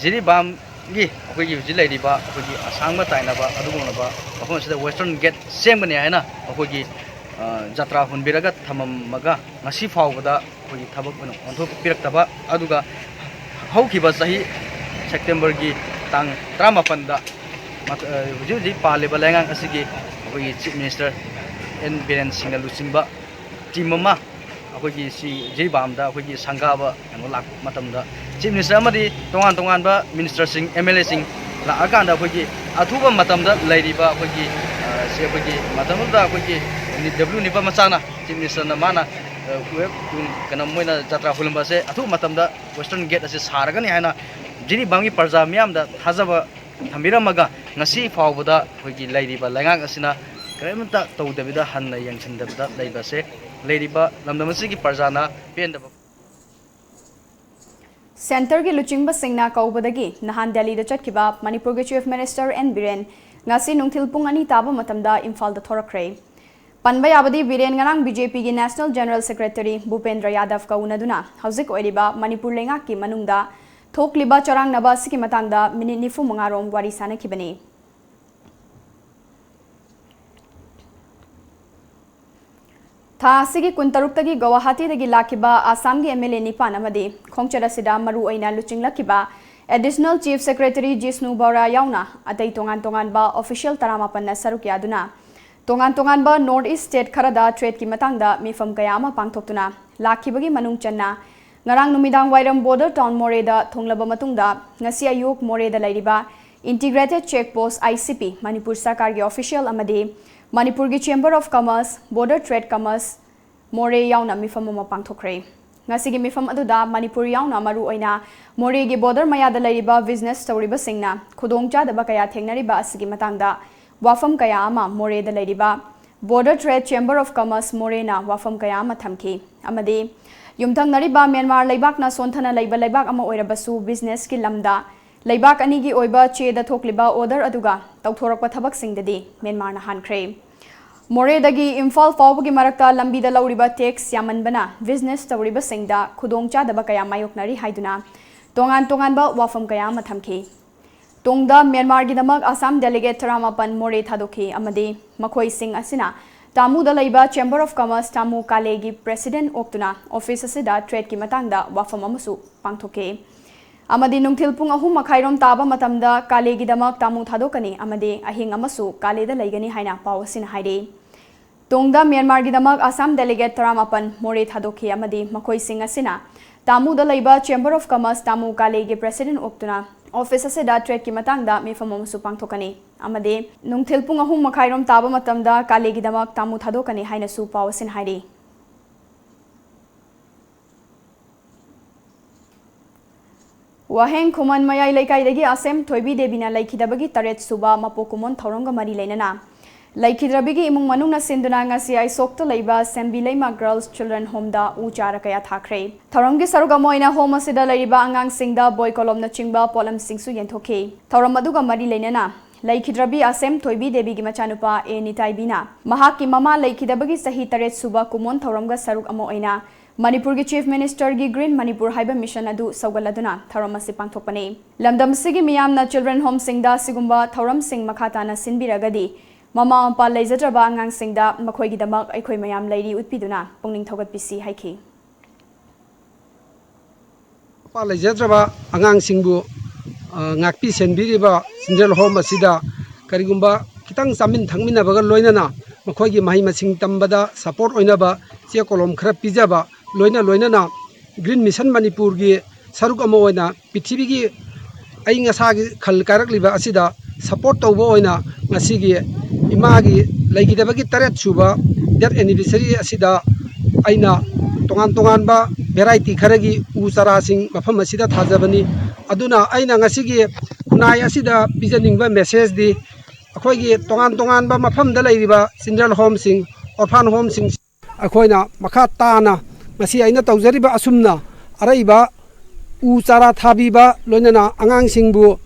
ꯖꯤꯔꯤꯕꯥꯝꯒꯤ ꯑꯩꯈꯣꯏꯒꯤ ꯍꯧꯖꯤꯛ ꯂꯩꯔꯤꯕ ꯑꯩꯈꯣꯏꯒꯤ ꯑꯁꯥꯡꯕ ꯇꯥꯏꯅꯕ ꯑꯗꯨꯒꯨꯝꯂꯕ ꯃꯐꯝ ꯑꯁꯤꯗ Western Gate ꯁꯦꯝꯒꯅꯤ ꯍꯥꯏꯅ ꯑꯩꯈꯣꯏꯒꯤ, ꯑ, ꯖꯇ꯭ꯔꯥ ꯍꯨꯟꯕꯤꯔꯒ ꯊꯝꯃꯝꯃꯒ ꯉꯁꯤ ꯐꯥꯎꯕꯗ ꯑꯩꯈꯣꯏꯒꯤ ꯊꯕꯛ ꯑꯣꯏꯅ ꯑꯣꯟꯊꯣꯛꯄꯤꯔꯛꯇꯕ, ꯑꯗꯨꯒ ꯍꯧꯈꯤꯕ ꯆꯍꯤ Septemberꯒꯤ ꯇꯥꯡ ꯇꯔꯥꯃꯥꯄꯟꯗ ꯃꯠ-, ꯑ, ꯍꯧꯖꯤꯛ ꯍꯧꯖꯤꯛ ꯄꯥꯜꯂꯤꯕ ꯂꯩꯉꯥꯛ ꯑꯁꯤꯒꯤ ꯑꯩꯈꯣꯏꯒꯤ Chief Minister N ꯕꯤꯔꯦꯟ ꯁꯤꯡꯅ ꯂꯨꯆꯤꯡꯕ team ꯑꯃ ꯑꯩꯈꯣꯏꯒꯤ ꯁꯤ ꯖꯤꯔꯤꯕꯥꯝꯗ ꯑꯩꯈꯣꯏꯒꯤ ꯁꯪꯒꯥꯕ ꯀꯩꯅꯣ ꯂꯥꯛꯄ ꯃꯇꯝꯗ Chief Minister ꯑꯃꯗꯤ ꯇꯣꯉꯥꯟ ꯇꯣꯉꯥꯟꯕ ministerꯁꯤꯡ, MLAꯁꯤꯡ ꯂꯥꯛꯑꯀꯥꯟꯗ ꯑꯩꯈꯣꯏꯒꯤ ꯑꯊꯨꯕ ꯃꯇꯝꯗ ꯂꯩꯔꯤꯕ ꯑꯩꯈꯣꯏꯒꯤ, ꯑ, ꯁꯤ ꯑꯩꯈꯣꯏꯒꯤ ꯃꯇꯝꯗꯨꯗ ꯑꯩꯈꯣꯏꯒꯤ W ꯅꯤꯄꯥꯃꯆꯥꯅ Chief Ministerꯅ ꯃꯥꯅ, ꯑ, ꯋꯦꯕ ꯀꯩꯅꯣ ꯃꯣꯏꯅ ꯖꯇ꯭ꯔꯥ ꯍꯨꯜꯂꯝꯕ ꯑꯁꯦ ꯑꯊꯨꯕ ꯃꯇꯝꯗ Western Gate ꯑꯁꯤ ꯁꯥꯔꯒꯅꯤ ꯍꯥꯏꯅ ꯖꯤꯔꯤꯕꯥꯝꯒꯤ ꯄ꯭ꯔꯖꯥ ꯃꯤꯌꯥꯝꯗ ꯊꯥꯖꯕ ꯊꯝꯕꯤꯔꯝꯃꯒ ꯉꯁꯤ ꯐꯥꯎꯕꯗ ꯑꯩꯈꯣꯏꯒꯤ ꯂꯩꯔꯤꯕ ꯂꯩꯉꯥꯛ ꯑꯁꯤꯅ ꯀꯔꯤꯝꯇ ꯇꯧꯗꯕꯤꯗ ꯍꯟꯅ ꯌꯦꯡꯁꯤꯟꯗꯕꯤꯗ ꯂꯩꯕꯁꯦ ꯂꯩꯔꯤꯕ ꯂꯝꯗꯝ ꯑꯁꯤꯒꯤ ꯄ꯭ꯔꯖꯥꯅ ꯄꯦꯟꯗꯕ Centreꯒꯤ ꯂꯨꯆꯤꯡꯕꯁꯤꯡꯅ ꯀꯧꯕꯗꯒꯤ ꯅꯍꯥꯟ ꯗꯦꯜꯂꯤꯗ ꯆꯠꯈꯤꯕ ꯃꯅꯤꯄꯨꯔꯒꯤ Chief Minister N ꯕꯤꯔꯦꯟ ꯉꯁꯤ ꯅꯨꯡꯊꯤꯜ ꯄꯨꯡ ꯑꯅꯤ ꯇꯥꯕ ꯃꯇꯝꯗ ꯏꯝꯐꯥꯜꯗ ꯊꯣꯔꯛꯈ꯭ꯔꯦ꯫ ꯄꯟꯕ ꯌꯥꯕꯗꯤ ꯕꯤꯔꯦꯟ ꯉꯔꯥꯡ BJPꯒꯤ National General Secretary ꯚꯨꯄꯦꯟꯗ꯭ꯔ ꯌꯥꯗꯚꯀ ꯎꯅꯗꯨꯅ ꯍꯧꯖꯤꯛ ꯑꯣꯏꯔꯤꯕ ꯃꯅꯤꯄꯨꯔ ꯂꯩꯉꯥꯛꯀꯤ ꯃꯅꯨꯡꯗ ꯊꯣꯛꯂꯤꯕ ꯆꯔꯥꯡꯅꯕ ꯑꯁꯤꯒꯤ ꯃꯇꯥꯡꯗ ꯃꯤꯅꯤꯠ ꯅꯤꯐꯨ ꯃꯉꯥ ꯔꯣꯝ ꯋꯥꯔꯤ ꯁꯥꯅꯈꯤꯕꯅꯤ꯫ ꯊꯥ ꯑꯁꯤꯒꯤ ꯀꯨꯟꯇꯔꯨꯛꯇꯒꯤ ꯒꯧꯍꯥꯇꯤꯗꯒꯤ ꯂꯥꯛꯈꯤꯕ ꯑꯁꯥꯝꯒꯤ MLA ꯅꯤꯄꯥꯟ ꯑꯃꯗꯤ ꯈꯣꯡꯆꯠ ꯑꯁꯤꯗ ꯃꯔꯨ ꯑꯣꯏꯅ ꯂꯨꯆꯤꯡꯂꯛꯈꯤꯕ Additional Chief Secretary ꯖꯤꯁꯅꯨ ꯕꯧꯔꯥ ꯌꯥꯎꯅ ꯑꯇꯩ ꯇꯣꯉꯥꯟ ꯇꯣꯉꯥꯟꯕ official ꯇꯔꯥꯃꯥꯄꯟꯅ ꯁꯔꯨꯛ ꯌꯥꯗꯨꯅ ꯇꯣꯉꯥꯟ ꯇꯣꯉꯥꯟꯕ North East state ꯈꯔꯗ tradeꯀꯤ ꯃꯇꯥꯡꯗ ꯃꯤꯐꯝ ꯀꯌꯥ ꯑꯃ ꯄꯥꯡꯊꯣꯛꯇꯨꯅ ꯂꯥꯛꯈꯤꯕꯒꯤ ꯃꯅꯨꯡ ꯆꯟꯅ ꯉꯔꯥꯡ ꯅꯨꯃꯤꯗꯥꯡ ꯋꯥꯏꯔꯝ border town ꯃꯣꯔꯦꯗ ꯊꯨꯡꯂꯕ ꯃꯇꯨꯡꯗ ꯉꯁꯤ ꯑꯌꯨꯛ ꯃꯣꯔꯦꯗ ꯂꯩꯔꯤꯕ Integrated Check Post, ICP, Manipur ꯁꯔꯀꯥꯔꯒꯤ official ꯑꯃꯗꯤ ꯃꯅꯤꯄꯨꯔꯒꯤ Chamber of Commerce, Border Trade Commerce, ꯃꯣꯔꯦ ꯌꯥꯎꯅ ꯃꯤꯐꯝ ꯑꯃ ꯄꯥꯡꯊꯣꯛꯈ꯭ꯔꯦ꯫ ꯉꯁꯤꯒꯤ ꯃꯤꯐꯝ ꯑꯗꯨꯗ ꯃꯅꯤꯄꯨꯔ ꯌꯥꯎꯅ ꯃꯔꯨꯑꯣꯏꯅ ꯃꯣꯔꯦꯒꯤ border ꯃꯌꯥꯗ ꯂꯩꯔꯤꯕ business ꯇꯧꯔꯤꯕꯁꯤꯡꯅ ꯈꯨꯗꯣꯡꯆꯥꯗꯕ ꯀꯌꯥ ꯊꯦꯡꯅꯔꯤꯕ ꯑꯁꯤꯒꯤ ꯃꯇꯥꯡꯗ ꯋꯥꯐꯝ ꯀꯌꯥ ꯑꯃ ꯃꯣꯔꯦꯗ ꯂꯩꯔꯤꯕ Border Trade Chamber of Commerce ꯃꯣꯔꯦꯅ ꯋꯥꯐꯝ ꯀꯌꯥ ꯑꯃ ꯊꯝꯈꯤ ꯑꯃꯗꯤ ꯌꯨꯝꯊꯪꯅꯔꯤꯕ ꯃ꯭ꯌꯥꯟꯃꯥꯔ ꯂꯩꯕꯥꯛꯅ ꯁꯣꯟꯊꯅ ꯂꯩꯕ ꯂꯩꯕꯥꯛ ꯑꯃ ꯑꯣꯏꯔꯕꯁꯨ businessꯀꯤ ꯂꯝꯗ ꯂꯩꯕꯥꯛ ꯑꯅꯤꯒꯤ ꯑꯣꯏꯕ ꯆꯦꯗ ꯊꯣꯛꯂꯤꯕ order ꯑꯗꯨꯒ ꯇꯧꯊꯣꯔꯛꯄ ꯊꯕꯛꯁꯤꯡꯗꯗꯤ ꯃ꯭ꯌꯥꯟꯃꯥꯔꯅ ꯍꯥꯟꯈ꯭ꯔꯦ꯫ ꯃꯣꯔꯦꯗꯒꯤ ꯏꯝꯐꯥꯜ ꯐꯥꯎꯕꯒꯤ ꯃꯔꯛꯇ ꯂꯝꯕꯤꯗ ꯂꯧꯔꯤꯕ tax ꯌꯥꯝꯃꯟꯕꯅ business ꯇꯧꯔꯤꯕꯁꯤꯡꯗ ꯈꯨꯗꯣꯡꯆꯥꯗꯕ ꯀꯌꯥ ꯃꯥꯌꯣꯛꯅꯔꯤ ꯍꯥꯏꯗꯨꯅ ꯇꯣꯉꯥꯟ ꯇꯣꯉꯥꯟꯕ ꯋꯥꯐꯝ ꯀꯌꯥ ꯑꯃ ꯊꯝꯈꯤ꯫ ꯇꯨꯡꯗ ꯃ꯭ꯌꯥꯟꯃꯥꯔꯒꯤꯗꯃꯛ ꯑꯁꯥꯝ delegate ꯇꯔꯥꯃꯥꯄꯟ ꯃꯣꯔꯦ ꯊꯥꯗꯣꯛꯈꯤ ꯑꯃꯗꯤ ꯃꯈꯣꯏꯁꯤꯡ ꯑꯁꯤꯅ ꯇꯥꯃꯨꯗ ꯂꯩꯕ Chamber of Commerce Tamu ꯀꯥꯂꯦꯒꯤ president ꯑꯣꯛꯇꯨꯅ office ꯑꯁꯤꯗ trade ꯀꯤ ꯃꯇꯥꯡꯗ ꯋꯥꯐꯝ ꯑꯃꯁꯨ ꯄꯥꯡꯊꯣꯛꯈꯤ꯫ ꯑꯃꯗꯤ ꯅꯨꯡꯊꯤꯜ ꯄꯨꯡ ꯑꯍꯨꯝ ꯃꯈꯥꯏꯔꯣꯝ ꯇꯥꯕ ꯃꯇꯝꯗ ꯀꯥꯂꯦꯒꯤꯗꯃꯛ ꯇꯥꯃꯨ ꯊꯥꯗꯣꯛꯀꯅꯤ ꯑꯃꯗꯤ ꯑꯍꯤꯡ ꯑꯃꯁꯨ ꯀꯥꯂꯦꯗ ꯂꯩꯒꯅꯤ ꯍꯥꯏꯅ ꯄꯥꯎ ꯑꯁꯤꯅ ꯍꯥꯏꯔꯤ꯫ ꯇꯨꯡꯗ ꯃ꯭ꯌꯥꯟꯃꯥꯔꯒꯤꯗꯃꯛ ꯑꯁꯥꯝ delegate ꯇꯔꯥꯃꯥꯄꯟ ꯃꯣꯔꯦ ꯊꯥꯗꯣꯛꯈꯤ ꯑꯃꯗꯤ ꯃꯈꯣꯏꯁꯤꯡ ꯑꯁꯤꯅ ꯇꯥꯃꯨꯗ ꯂꯩꯕ Chamber of Commerce Tamu ꯀꯥꯂꯦꯒꯤ president ꯑꯣꯛꯇꯨꯅ office ꯑꯁꯤꯗ trade ꯀꯤ ꯃꯇꯥꯡꯗ ꯃꯤꯐꯝ ꯑꯃꯁꯨ ꯄꯥꯡꯊꯣꯛꯀꯅꯤ ꯑꯃꯗꯤ ꯅꯨꯡꯊꯤꯜ ꯄꯨꯡ ꯑꯍꯨꯝ ꯃꯈꯥꯏꯔꯣꯝ ꯇꯥꯕ ꯃꯇꯝꯗ ꯀꯥꯂꯦꯒꯤꯗꯃꯛ ꯇꯥꯃꯨ ꯊꯥꯗꯣꯛꯀꯅꯤ ꯍꯥꯏꯅꯁꯨ ꯄꯥꯎ ꯑꯁꯤꯅ ꯍꯥꯏꯔꯤ꯫ ꯋꯥꯍꯦꯡ ꯈꯨꯃꯟ ꯃꯌꯥꯏ ꯂꯩꯀꯥꯏꯗꯒꯤ ꯑꯁꯦꯝ ꯊꯣꯏꯕꯤ ꯗꯦꯕꯤꯅ ꯂꯩꯈꯤꯗꯕꯒꯤ ꯇꯔꯦꯠ ꯁꯨꯕ ꯃꯄꯣꯛ ꯀꯨꯝꯑꯣꯟ ꯊꯧꯔꯝꯒ ꯃꯔꯤ ꯂꯩꯅꯅ ꯂꯩꯈꯤꯗ꯭ꯔꯕꯤꯒꯤ ꯏꯃꯨꯡ ꯃꯅꯨꯡꯅ ꯁꯤꯟꯗꯨꯅ ꯉꯁꯤ ꯑꯥꯏꯁꯣꯛꯇ ꯂꯩꯕ ꯁꯦꯝꯕꯤ ꯂꯩꯃ Girls Children Home ꯗ ꯎ ꯆꯥꯔ ꯀꯌꯥ ꯊꯥꯈ꯭ꯔꯦ꯫ ꯊꯧꯔꯝꯒꯤ ꯁꯔꯨꯛ ꯑꯃ ꯑꯣꯏꯅ home ꯑꯁꯤꯗ ꯂꯩꯔꯤꯕ ꯑꯉꯥꯡꯁꯤꯡꯗ ꯕꯣꯏ ꯀꯣꯂꯣꯝꯅꯆꯤꯡꯕ ꯄꯣꯠꯂꯝꯁꯤꯡꯁꯨ ꯌꯦꯟꯊꯣꯛꯈꯤ꯫ ꯊꯧꯔꯝ ꯑꯗꯨꯒ ꯃꯔꯤ ꯂꯩꯅꯅ ꯂꯩꯈꯤꯗ꯭ꯔꯕꯤ ꯑꯁꯦꯝ ꯊꯣꯏꯕꯤ ꯗꯦꯕꯤꯒꯤ ꯃꯆꯥꯅꯨꯄꯥ ꯑꯦ ꯅꯤꯇꯥꯏꯕꯤꯅ ꯃꯍꯥꯛꯀꯤ ꯃꯃꯥ ꯂꯩꯈꯤꯗꯕꯒꯤ ꯆꯍꯤ ꯇꯔꯦꯠ ꯁꯨꯕ ꯀꯨꯝꯑꯣꯟ ꯊꯧꯔꯝꯒ ꯁꯔꯨꯛ ꯑꯃ ꯑꯣꯏꯅ ꯃꯅꯤꯄꯨꯔꯒꯤ Chief Minister ꯒꯤ Green ꯃꯅꯤꯄꯨꯔ ꯍꯥꯏꯕ mission ꯑꯗꯨ ꯁꯧꯒꯠꯂꯗꯨꯅ ꯊꯧꯔꯝ ꯑꯁꯤ ꯄꯥꯡꯊꯣꯛꯄꯅꯤ꯫ ꯂꯝꯗꯝꯁꯤꯒꯤ ꯃꯤꯌꯥꯝꯅ children home ꯁꯤꯡꯗ ꯑꯁꯤꯒꯨꯝꯕ ꯊꯧꯔꯝꯁꯤꯡ ꯃꯈꯥ ꯇꯥꯅ ꯁꯤꯟꯕꯤꯔꯒꯗꯤ ꯃꯃꯥ ꯃꯄꯥ ꯂꯩꯖꯗ꯭ꯔꯕ ꯑꯉꯥꯡꯁꯤꯡꯗ ꯃꯈꯣꯏꯒꯤꯗꯃꯛ ꯑꯩꯈꯣꯏ ꯃꯌꯥꯝ ꯂꯩꯔꯤ ꯎꯠꯄꯤꯗꯨꯅ ꯄꯨꯛꯅꯤꯡ ꯊꯧꯒꯠꯄꯤꯁꯤ ꯍꯥꯏꯈꯤ꯫ ꯃꯄꯥ ꯂꯩꯖꯗ꯭ꯔꯕ ꯑꯉꯥꯡꯁꯤꯡꯕꯨ, ꯑ, ꯉꯥꯛꯄꯤ ꯁꯦꯟꯕꯤꯔꯤꯕ children home ꯑꯁꯤꯗ ꯀꯔꯤꯒꯨꯝꯕ ꯈꯤꯇꯪ ꯆꯥꯃꯤꯟ ꯊꯛꯃꯤꯟꯅꯕꯒ ꯂꯣꯏꯅꯅ ꯃꯈꯣꯏꯒꯤ ꯃꯍꯩ ꯃꯁꯤꯡ ꯇꯝꯕꯗ support ꯑꯣꯏꯅꯕ ꯆꯦ ꯀꯣꯂꯣꯝ ꯈꯔ ꯄꯤꯖꯕ, ꯂꯣꯏꯅ ꯂꯣꯏꯅꯅ Green Mission ꯃꯅꯤꯄꯨꯔꯒꯤ ꯁꯔꯨꯛ ꯑꯃ ꯑꯣꯏꯅ ꯄ꯭ꯔꯤꯊꯤꯕꯤꯒꯤ ꯑꯏꯪ ꯑꯁꯥꯒꯤ ꯈꯜ ꯀꯥꯏꯔꯛꯂꯤꯕ ꯑꯁꯤꯗ support ꯇꯧꯕ ꯑꯣꯏꯅ ꯉꯁꯤꯒꯤ ꯏꯃꯥꯒꯤ ꯂꯩꯈꯤꯗꯕꯒꯤ ꯇꯔꯦꯠ ꯁꯨꯕ death anniversary ꯑꯁꯤꯗ ꯑꯩꯅ ꯇꯣꯉꯥꯟ ꯇꯣꯉꯥꯟꯕ variety ꯈꯔꯒꯤ ꯎ ꯆꯥꯔꯥꯁꯤꯡ ꯃꯐꯝ ꯑꯁꯤꯗ ꯊꯥꯖꯕꯅꯤ꯫ ꯑꯗꯨꯅ ꯑꯩꯅ ꯉꯁꯤꯒꯤ ꯈꯨꯟꯅꯥꯏ ꯑꯁꯤꯗ ꯄꯤꯖꯅꯤꯡꯕ message ꯗꯤ ꯑꯩꯈꯣꯏꯒꯤ ꯇꯣꯉꯥꯟ ꯇꯣꯉꯥꯟꯕ ꯃꯐꯝꯗ ꯂꯩꯔꯤꯕ children home ꯁꯤꯡ, orphan home ꯁꯤꯡ ꯑꯩꯈꯣꯏꯅ ꯃꯈꯥ ꯇꯥꯅ ꯉꯁꯤ ꯑꯩꯅ ꯇꯧꯖꯔꯤꯕ ꯑꯁꯨꯝꯅ ꯑꯔꯩꯕ ꯎ ꯆꯥꯔꯥ ꯊꯥꯕꯤꯕ, ꯂꯣꯏꯅꯅ ꯑꯉꯥꯡꯁꯤꯡꯕꯨ,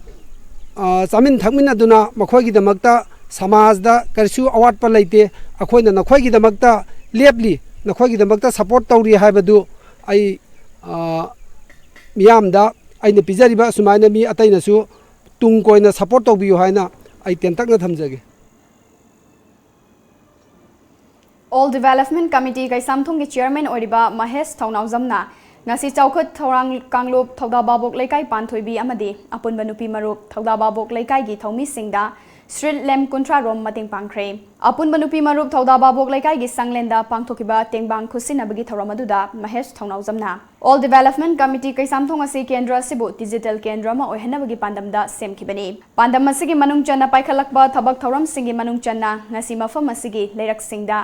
ꯑ, ꯆꯥꯃꯤꯟ ꯊꯛꯃꯤꯟꯅꯗꯨꯅ ꯃꯈꯣꯏꯒꯤꯗꯃꯛꯇ ꯁꯃꯥꯖꯗ ꯀꯔꯤꯁꯨ ꯑꯋꯥꯠꯄ ꯂꯩꯇꯦ꯫ ꯑꯩꯈꯣꯏꯅ ꯅꯈꯣꯏꯒꯤꯗꯃꯛꯇ ꯂꯦꯞꯂꯤ, ꯅꯈꯣꯏꯒꯤꯗꯃꯛꯇ support ꯇꯧꯔꯤ ꯍꯥꯏꯕꯗꯨ ꯑꯩ, ꯑ, ꯃꯤꯌꯥꯝꯗ ꯑꯩꯅ ꯄꯤꯖꯔꯤꯕ ꯑꯁꯨꯃꯥꯏꯅ ꯃꯤ ꯑꯇꯩꯅꯁꯨ ꯇꯨꯡ ꯀꯣꯏꯅ support ꯇꯧꯕꯤꯌꯨ ꯍꯥꯏꯅ ꯑꯩ ꯇꯦꯟꯇꯛꯅ ꯊꯝꯖꯒꯦ꯫ All Development Committee ꯀꯩꯁꯥꯝꯊꯣꯡꯒꯤ chairman ꯑꯣꯏꯔꯤꯕ ꯃꯍꯦꯁ ꯊꯧꯅꯥꯎꯖꯝꯅ ꯉꯁꯤ ꯆꯥꯎꯈꯠ ꯊꯧꯔꯥꯡ ꯀꯥꯡꯂꯨꯞ ꯊꯧꯗꯥꯕꯥꯕꯣꯛ ꯂꯩꯀꯥꯏ ꯄꯥꯟꯊꯣꯏꯕꯤ ꯑꯃꯗꯤ ꯑꯄꯨꯟꯕ ꯅꯨꯄꯤ ꯃꯔꯨꯞ ꯊꯧꯗꯥꯕꯥꯕꯣꯛ ꯂꯩꯀꯥꯏꯒꯤ ꯊꯧꯃꯤꯁꯤꯡꯗ street lamp ꯀꯨꯟꯊ꯭ꯔꯥ ꯔꯣꯝ ꯃꯇꯦꯡ ꯄꯥꯡꯈ꯭ꯔꯦ꯫ ꯑꯄꯨꯟꯕ ꯅꯨꯄꯤ ꯃꯔꯨꯞ ꯊꯧꯗꯥꯕꯥꯕꯣꯛ ꯂꯩꯀꯥꯏꯒꯤ ꯁꯪꯂꯦꯟꯗ ꯄꯥꯡꯊꯣꯛꯈꯤꯕ ꯇꯦꯡꯕꯥꯡ ꯈꯨꯠꯁꯤꯟꯅꯕꯒꯤ ꯊꯧꯔꯝ ꯑꯗꯨꯗ Mahesh ꯊꯧꯅꯥꯎꯖꯝꯅ All Development Committee Keishamthong ꯑꯁꯤ ꯀꯦꯟꯗ꯭ꯔ ꯑꯁꯤꯕꯨ digital ꯀꯦꯟꯗ꯭ꯔ ꯑꯃ ꯑꯣꯏꯍꯟꯅꯕꯒꯤ ꯄꯥꯟꯗꯝꯗ ꯁꯦꯝꯈꯤꯕꯅꯤ꯫ ꯄꯥꯟꯗꯝ ꯑꯁꯤꯒꯤ ꯃꯅꯨꯡ ꯆꯟꯅ ꯄꯥꯏꯈꯠꯂꯛꯄ ꯊꯕꯛ ꯊꯧꯔꯝꯁꯤꯡꯒꯤ ꯃꯅꯨꯡ ꯆꯟꯅ ꯉꯁꯤ ꯃꯐꯝ ꯑꯁꯤꯒꯤ ꯂꯩꯔꯛꯁꯤꯡꯗ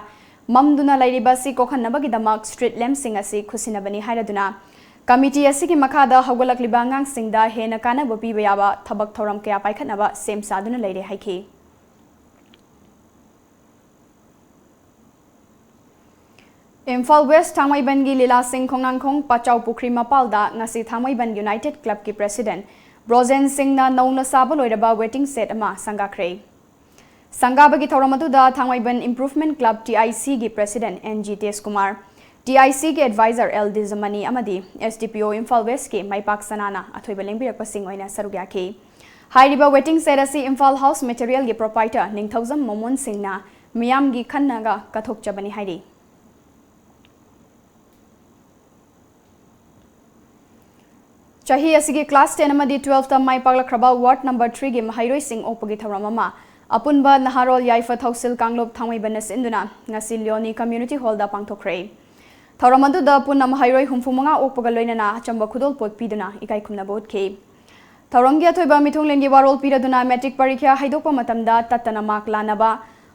ꯃꯝꯗꯨꯅ ꯂꯩꯔꯤꯕ ꯑꯁꯤ ꯀꯣꯛꯍꯟꯅꯕꯒꯤꯗꯃꯛ street lampꯁꯤꯡ ꯑꯁꯤ ꯈꯨꯠꯁꯤꯟꯅꯕꯅꯤ ꯍꯥꯏꯔꯗꯨꯅ, committee ꯑꯁꯤꯒꯤ ꯃꯈꯥꯗ ꯍꯧꯒꯠꯂꯛꯂꯤꯕ ꯑꯉꯥꯡꯁꯤꯡꯗ ꯍꯦꯟꯅ ꯀꯥꯟꯅꯕ ꯄꯤꯕ ꯌꯥꯕ ꯊꯕꯛ ꯊꯧꯔꯝ ꯀꯌꯥ ꯄꯥꯏꯈꯠꯅꯕ ꯁꯦꯝ ꯁꯥꯗꯨꯅ ꯂꯩꯔꯦ ꯍꯥꯏꯈꯤ꯫ ꯏꯝꯐꯥꯜ West ꯊꯥꯡꯃꯩꯕꯟꯒꯤ ꯂꯤꯂꯥꯁꯤꯡ ꯈꯣꯡꯅꯥꯡꯈꯣꯡ ꯄꯥꯆꯥꯎ ꯄꯨꯈ꯭ꯔꯤ ꯃꯄꯥꯜꯗ ꯉꯁꯤ ꯊꯥꯡꯃꯩꯕꯟ United Clubꯀꯤ president ꯕ꯭ꯔꯣꯖꯦꯟ ꯁꯤꯡꯅ ꯅꯧꯅ ꯁꯥꯕ ꯂꯣꯏꯔꯕ waiting shed ꯑꯃ ꯁꯪꯒꯥꯈ꯭ꯔꯦ꯫ ꯁꯪꯒꯥꯕꯒꯤ ꯊꯧꯔꯝ ꯑꯗꯨꯗ ꯊꯥꯡꯃꯩꯕꯟ Improvement Club TICꯒꯤ president N G ꯇꯦꯖꯀꯨꯃꯥꯔ, TICꯒꯤ advisor L ꯗꯤꯖꯃꯅꯤ ꯑꯃꯗꯤ SDPO ꯏꯝꯐꯥꯜ Westꯀꯤ ꯃꯥꯏꯄꯥꯛ ꯁꯅꯥꯅ ꯑꯊꯣꯏꯕ ꯂꯦꯡꯕꯤꯔꯛꯄꯁꯤꯡ ꯑꯣꯏꯅ ꯁꯔꯨꯛ ꯌꯥꯈꯤ꯫ ꯍꯥꯏꯔꯤꯕ waiting shed ꯑꯁꯤ ꯏꯝꯐꯥꯜ House Materialꯒꯤ proprietor ꯅꯤꯡꯊꯧꯖꯝ ꯃꯣꯃꯣꯟ ꯁꯤꯡꯅ ꯃꯤꯌꯥꯝꯒꯤ ꯈꯟꯅꯒ ꯀꯠꯊꯣꯛꯆꯕꯅꯤ ꯍꯥꯏꯔꯤ꯫ ꯆꯍꯤ ꯑꯁꯤꯒꯤ class ten ꯑꯃꯗꯤ twelveꯇ ꯃꯥꯏ ꯄꯥꯛꯂꯛꯈ꯭ꯔꯕ ward number threeꯒꯤ ꯃꯍꯩꯔꯣꯏꯁꯤꯡ ꯑꯣꯛꯄꯒꯤ ꯊꯧꯔꯝ ꯑꯃ ꯑꯄꯨꯟꯕ ꯅꯍꯥꯔꯣꯜ ꯌꯥꯏꯐ ꯊꯧꯁꯤꯜ ꯀꯥꯡꯂꯨꯞ ꯊꯥꯡꯃꯩꯕꯟꯅ ꯁꯤꯟꯗꯨꯅ ꯉꯁꯤ ꯂꯤꯑꯣꯅꯤ Community Hallꯗ ꯄꯥꯡꯊꯣꯛꯈ꯭ꯔꯦ꯫ ꯊꯧꯔꯝ ꯑꯗꯨꯗ ꯄꯨꯟꯅ ꯃꯍꯩꯔꯣꯏ ꯍꯨꯝꯐꯨ ꯃꯉꯥ ꯑꯣꯛꯄꯒ ꯂꯣꯏꯅꯅ ꯑꯆꯝꯕ ꯈꯨꯗꯣꯜꯄꯣꯠ ꯄꯤꯗꯨꯅ ꯏꯀꯥꯏ ꯈꯨꯝꯅꯕ ꯎꯠꯈꯤ꯫ ꯊꯧꯔꯝꯒꯤ ꯑꯊꯣꯏꯕ ꯃꯤꯊꯨꯡꯂꯦꯟꯒꯤ ꯋꯥꯔꯣꯜ ꯄꯤꯔꯗꯨꯅ matric ꯄꯔꯤꯈ꯭ꯌꯥ ꯍꯥꯏꯗꯣꯛꯄ ꯃꯇꯝꯗ ꯇꯠꯇꯅ mark ꯂꯥꯟꯅꯕ,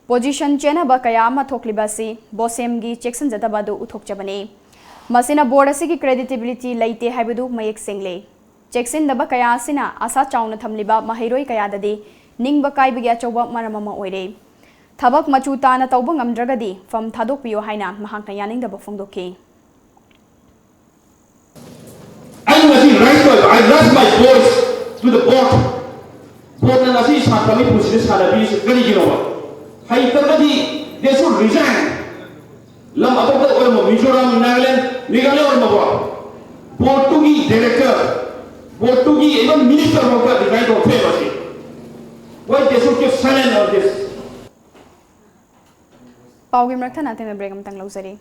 position ꯆꯦꯟꯅꯕ ꯀꯌꯥ ꯑꯃ ꯊꯣꯛꯂꯤꯕ ꯑꯁꯤ BOSEMꯒꯤ ꯆꯦꯛꯁꯤꯟꯖꯗꯕ ꯑꯗꯨ ꯎꯠꯊꯣꯛꯆꯕꯅꯤ꯫ ꯃꯁꯤꯅ board ꯑꯁꯤꯒꯤ credibility ꯂꯩꯇꯦ ꯍꯥꯏꯕꯗꯨ ꯃꯌꯦꯛ ꯁꯦꯡꯂꯦ꯫ ꯆꯦꯛꯁꯤꯟꯗꯕ ꯀꯌꯥ ꯑꯁꯤꯅ ꯑꯥꯁꯥ ꯆꯥꯎꯅ ꯊꯝꯂꯤꯕ ꯃꯍꯩꯔꯣꯏ ꯀꯌꯥꯗꯗꯤ ꯅꯤꯡꯕ ꯀꯥꯏꯕꯒꯤ ꯑꯆꯧꯕ ꯃꯔꯝ ꯑꯃ ꯑꯣꯏꯔꯦ꯫ ꯊꯕꯛ ꯃꯆꯨ ꯇꯥꯅ ꯇꯧꯕ ꯉꯝꯗ꯭ꯔꯒꯗꯤ firm ꯊꯥꯗꯣꯛꯄꯤꯌꯨ ꯍꯥꯏꯅ ꯃꯍꯥꯛꯅ ꯌꯥꯅꯤꯡꯗꯕ ꯐꯣꯡꯗꯣꯛꯈꯤ꯫ ꯑꯩꯅ ꯉꯁꯤ I love my voice to the board. Boardꯅ ꯉꯁꯤ ꯁꯥꯇ꯭ꯔ ꯃꯅꯤꯄꯨꯔꯁꯤꯗ ꯁꯥꯟꯅꯕꯤꯔꯤꯁꯤ ꯀꯔꯤꯒꯤꯅꯣꯕ? ꯍꯩꯇ꯭ꯔꯒꯗꯤ they should resign. ꯂꯝ ꯑꯇꯣꯞꯄꯗ ꯑꯣꯏꯔꯝꯕ, Mizoram, Nagaland, Meghalaya ꯑꯣꯏꯔꯝꯕꯀꯣ, boardꯇꯨꯒꯤ director, boardꯇꯨꯒꯤ even minister ꯐꯥꯎꯕ resign ꯇꯧꯊꯣꯛꯑꯦꯕ ꯁꯤ. Why they should keep silent on this? ꯄꯥꯎꯒꯤ ꯃꯔꯛ ꯊꯠꯅ ꯊꯦꯡꯅ break ꯑꯃꯇꯪ ꯂꯧꯖꯔꯤ꯫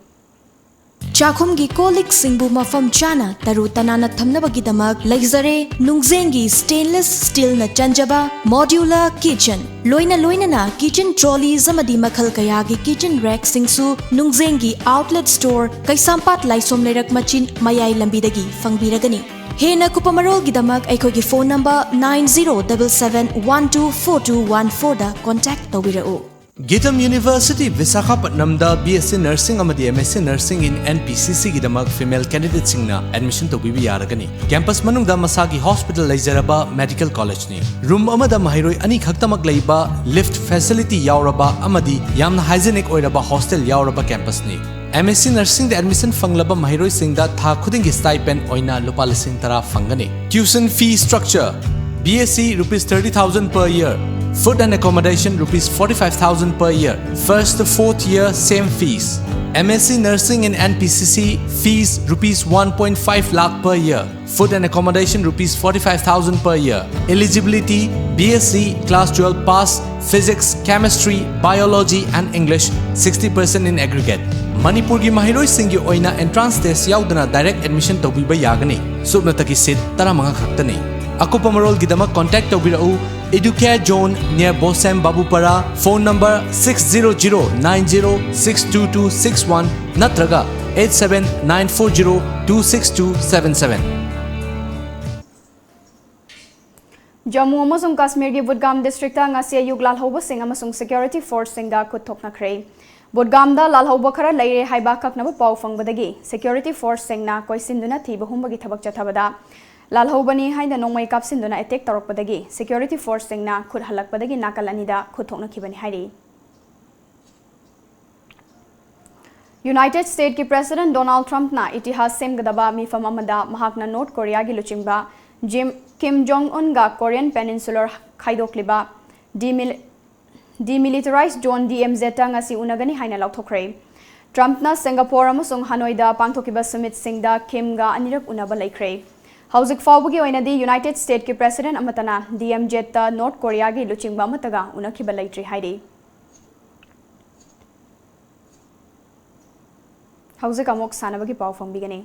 ꯆꯥꯛꯈꯨꯝꯒꯤ ꯀꯣꯜ ꯂꯤꯛꯁꯤꯡꯕꯨ ꯃꯐꯝ ꯆꯥꯅ ꯇꯔꯨ ꯇꯅꯥꯟꯅ ꯊꯝꯅꯕꯒꯤꯗꯃꯛ ꯂꯩꯖꯔꯦ ꯅꯨꯡꯖꯦꯡꯒꯤ stainless steelꯅ ꯆꯟꯖꯕ modular kitchen꯫ ꯂꯣꯏꯅ ꯂꯣꯏꯅꯅ kitchen trolleys ꯑꯃꯗꯤ ꯃꯈꯜ ꯀꯌꯥꯒꯤ kitchen rackꯁꯤꯡꯁꯨ ꯅꯨꯡꯖꯦꯡꯒꯤ outlet store ꯀꯩꯁꯥꯝꯄꯥꯠ ꯂꯥꯏꯁꯣꯝ ꯂꯩꯔꯛ ꯃꯆꯤꯟ ꯃꯌꯥꯏ ꯂꯝꯕꯤꯗꯒꯤ ꯐꯪꯕꯤꯔꯒꯅꯤ꯫ ꯍꯦꯟꯅ ꯀꯨꯞꯄ ꯃꯔꯣꯜꯒꯤꯗꯃꯛ ꯑꯩꯈꯣꯏꯒꯤ phone number nine zero double seven one two four two one fourda contact ꯇꯧꯕꯤꯔꯛꯎ꯫ ꯒꯤꯇꯝ ꯌꯨꯅꯤꯚꯔꯁꯤꯇꯤ ꯚꯤꯁꯥꯈꯥꯄꯠꯅꯝꯗ BSc Nursing ꯑꯃꯗꯤ MSc Nursing in NPCCꯒꯤꯗꯃꯛ female candidateꯁꯤꯡꯅ admission ꯇꯧꯕꯤꯕ ꯌꯥꯔꯒꯅꯤ꯫ Campus ꯃꯅꯨꯡꯗ ꯃꯁꯥꯒꯤ hospital ꯂꯩꯖꯔꯕ medical collegeꯅꯤ꯫ Room ꯑꯃꯗ ꯃꯍꯩꯔꯣꯏ ꯑꯅꯤ ꯈꯛꯇꯃꯛ ꯂꯩꯕ, lift facility ꯌꯥꯎꯔꯕ ꯑꯃꯗꯤ ꯌꯥꯝꯅ hygienic ꯑꯣꯏꯔꯕ hostel ꯌꯥꯎꯔꯕ campusꯅꯤ꯫ MSc Nursingꯗ admission ꯐꯪꯂꯕ ꯃꯍꯩꯔꯣꯏꯁꯤꯡꯗ ꯊꯥ ꯈꯨꯗꯤꯡꯒꯤ stipend ꯑꯣꯏꯅ ꯂꯨꯄꯥ ꯂꯤꯁꯤꯡ ꯇꯔꯥ ꯐꯪꯒꯅꯤ꯫ Tuition fee structure: BSc rupees thirty thousand per year, food and accommodation rupees forty-five thousand per year, first to fourth year same fees. MSc Nursing in NPCC: fees rupees one point five lakh per year, food and accommodation rupees forty-five thousand per year. Eligibility: BSc class twelve pass, physics, chemistry, biology and English, sixty percent in aggregate. ꯃꯅꯤꯄꯨꯔꯒꯤ ꯃꯍꯩꯔꯣꯏꯁꯤꯡꯒꯤ ꯑꯣꯏꯅ entrance test ꯌꯥꯎꯗꯅ direct admission ꯇꯧꯕꯤꯕ ꯌꯥꯒꯅꯤ꯫ ꯁꯨꯞꯅꯇꯒꯤ seat ꯇꯔꯥꯃꯉꯥ ꯈꯛꯇꯅꯤ꯫ ꯑꯀꯨꯞꯄ ꯃꯔꯣꯜꯒꯤꯗꯃꯛ contact ꯇꯧꯕꯤꯔꯛꯎ Educare Zone near Bosem Babupara, phone number six zero zero nine zero six two two six one ꯅꯠꯇ꯭ꯔꯒ eight seven nine four zero two six two seven seven꯫ Jammu ꯑꯃꯁꯨꯡ ꯀꯥꯁꯃꯤꯔꯒꯤ ꯕꯨꯗꯒꯥꯝ districtꯇ ꯉꯁꯤ ꯑꯌꯨꯛ ꯂꯥꯜꯍꯧꯕꯁꯤꯡ ꯑꯃꯁꯨꯡ security forceꯁꯤꯡꯗ ꯈꯨꯠ ꯊꯣꯛꯅꯈ꯭ꯔꯦ꯫ ꯕꯨꯗꯒꯥꯝꯗ ꯂꯥꯜꯍꯧꯕ ꯈꯔ ꯂꯩꯔꯦ ꯍꯥꯏꯕ ꯑꯀꯛꯅꯕ ꯄꯥꯎ ꯐꯪꯕꯗꯒꯤ security forceꯁꯤꯡꯅ ꯀꯣꯏꯁꯤꯟꯗꯨꯅ ꯊꯤꯕ ꯍꯨꯝꯕꯒꯤ ꯊꯕꯛ ꯆꯠꯊꯕꯗ ꯂꯥꯜꯍꯧꯕꯅꯤ ꯍꯥꯏꯅ ꯅꯣꯡꯃꯩ ꯀꯥꯞꯁꯤꯟꯗꯨꯅ attack ꯇꯧꯔꯛꯄꯗꯒꯤ security forceꯁꯤꯡꯅ ꯈꯨꯠ ꯍꯜꯂꯛꯄꯗꯒꯤ ꯅꯥꯀꯜ ꯑꯅꯤꯗ ꯈꯨꯠ ꯊꯣꯛꯅꯈꯤꯕꯅꯤ ꯍꯥꯏꯔꯤ꯫ United Statesꯀꯤ President Donald Trumpꯅ ꯏꯇꯤꯍꯥꯁ ꯁꯦꯝꯒꯗꯕ ꯃꯤꯐꯝ ꯑꯃꯗ ꯃꯍꯥꯛꯅ North Koreaꯒꯤ ꯂꯨꯆꯤꯡꯕ ꯖꯤꯝ, ꯀꯤꯝ ꯖꯣꯡ ꯎꯟꯒ ꯀꯣꯔꯤꯌꯟ ꯄꯦꯅꯤꯟꯁꯨꯂꯔ ꯈꯥꯏꯗꯣꯛꯂꯤꯕ demil-, demilitarized zone, D M Z, ꯇ ꯉꯁꯤ ꯎꯅꯒꯅꯤ ꯍꯥꯏꯅ ꯂꯥꯎꯊꯣꯛꯈ꯭ꯔꯦ꯫ ꯇ꯭ꯔꯝꯞꯅ ꯁꯤꯡꯒꯥꯄꯣꯔ ꯑꯃꯁꯨꯡ ꯍꯅꯣꯏꯗ ꯄꯥꯡꯊꯣꯛꯈꯤꯕ ꯁꯃꯤꯠꯁꯤꯡꯗ ꯀꯤꯝꯒ ꯑꯅꯤꯔꯛ ꯎꯅꯕ ꯂꯩꯈ꯭ꯔꯦ꯫ ꯍꯧꯖꯤꯛ ꯐꯥꯎꯕꯒꯤ ꯑꯣꯏꯅꯗꯤ ꯌꯨꯅꯥꯏꯇꯦꯗ ꯁ꯭ꯇꯦꯠꯀꯤ ꯄ꯭ꯔꯦꯁꯤꯗꯦꯟꯠ ꯑꯃꯠꯇꯅ D M Z ꯇ ꯅꯣꯔꯊ ꯀꯣꯔꯤꯌꯥꯒꯤ ꯂꯨꯆꯤꯡꯕ ꯑꯃꯠꯇꯒ ꯎꯅꯈꯤꯕ ꯂꯩꯇ꯭ꯔꯤ ꯍꯥꯏꯔꯤ꯫ ꯍꯧꯖꯤꯛ ꯑꯃꯨꯛ ꯁꯥꯟꯅꯕꯒꯤ ꯄꯥꯎ ꯐꯣꯡꯕꯤꯒꯅꯤ꯫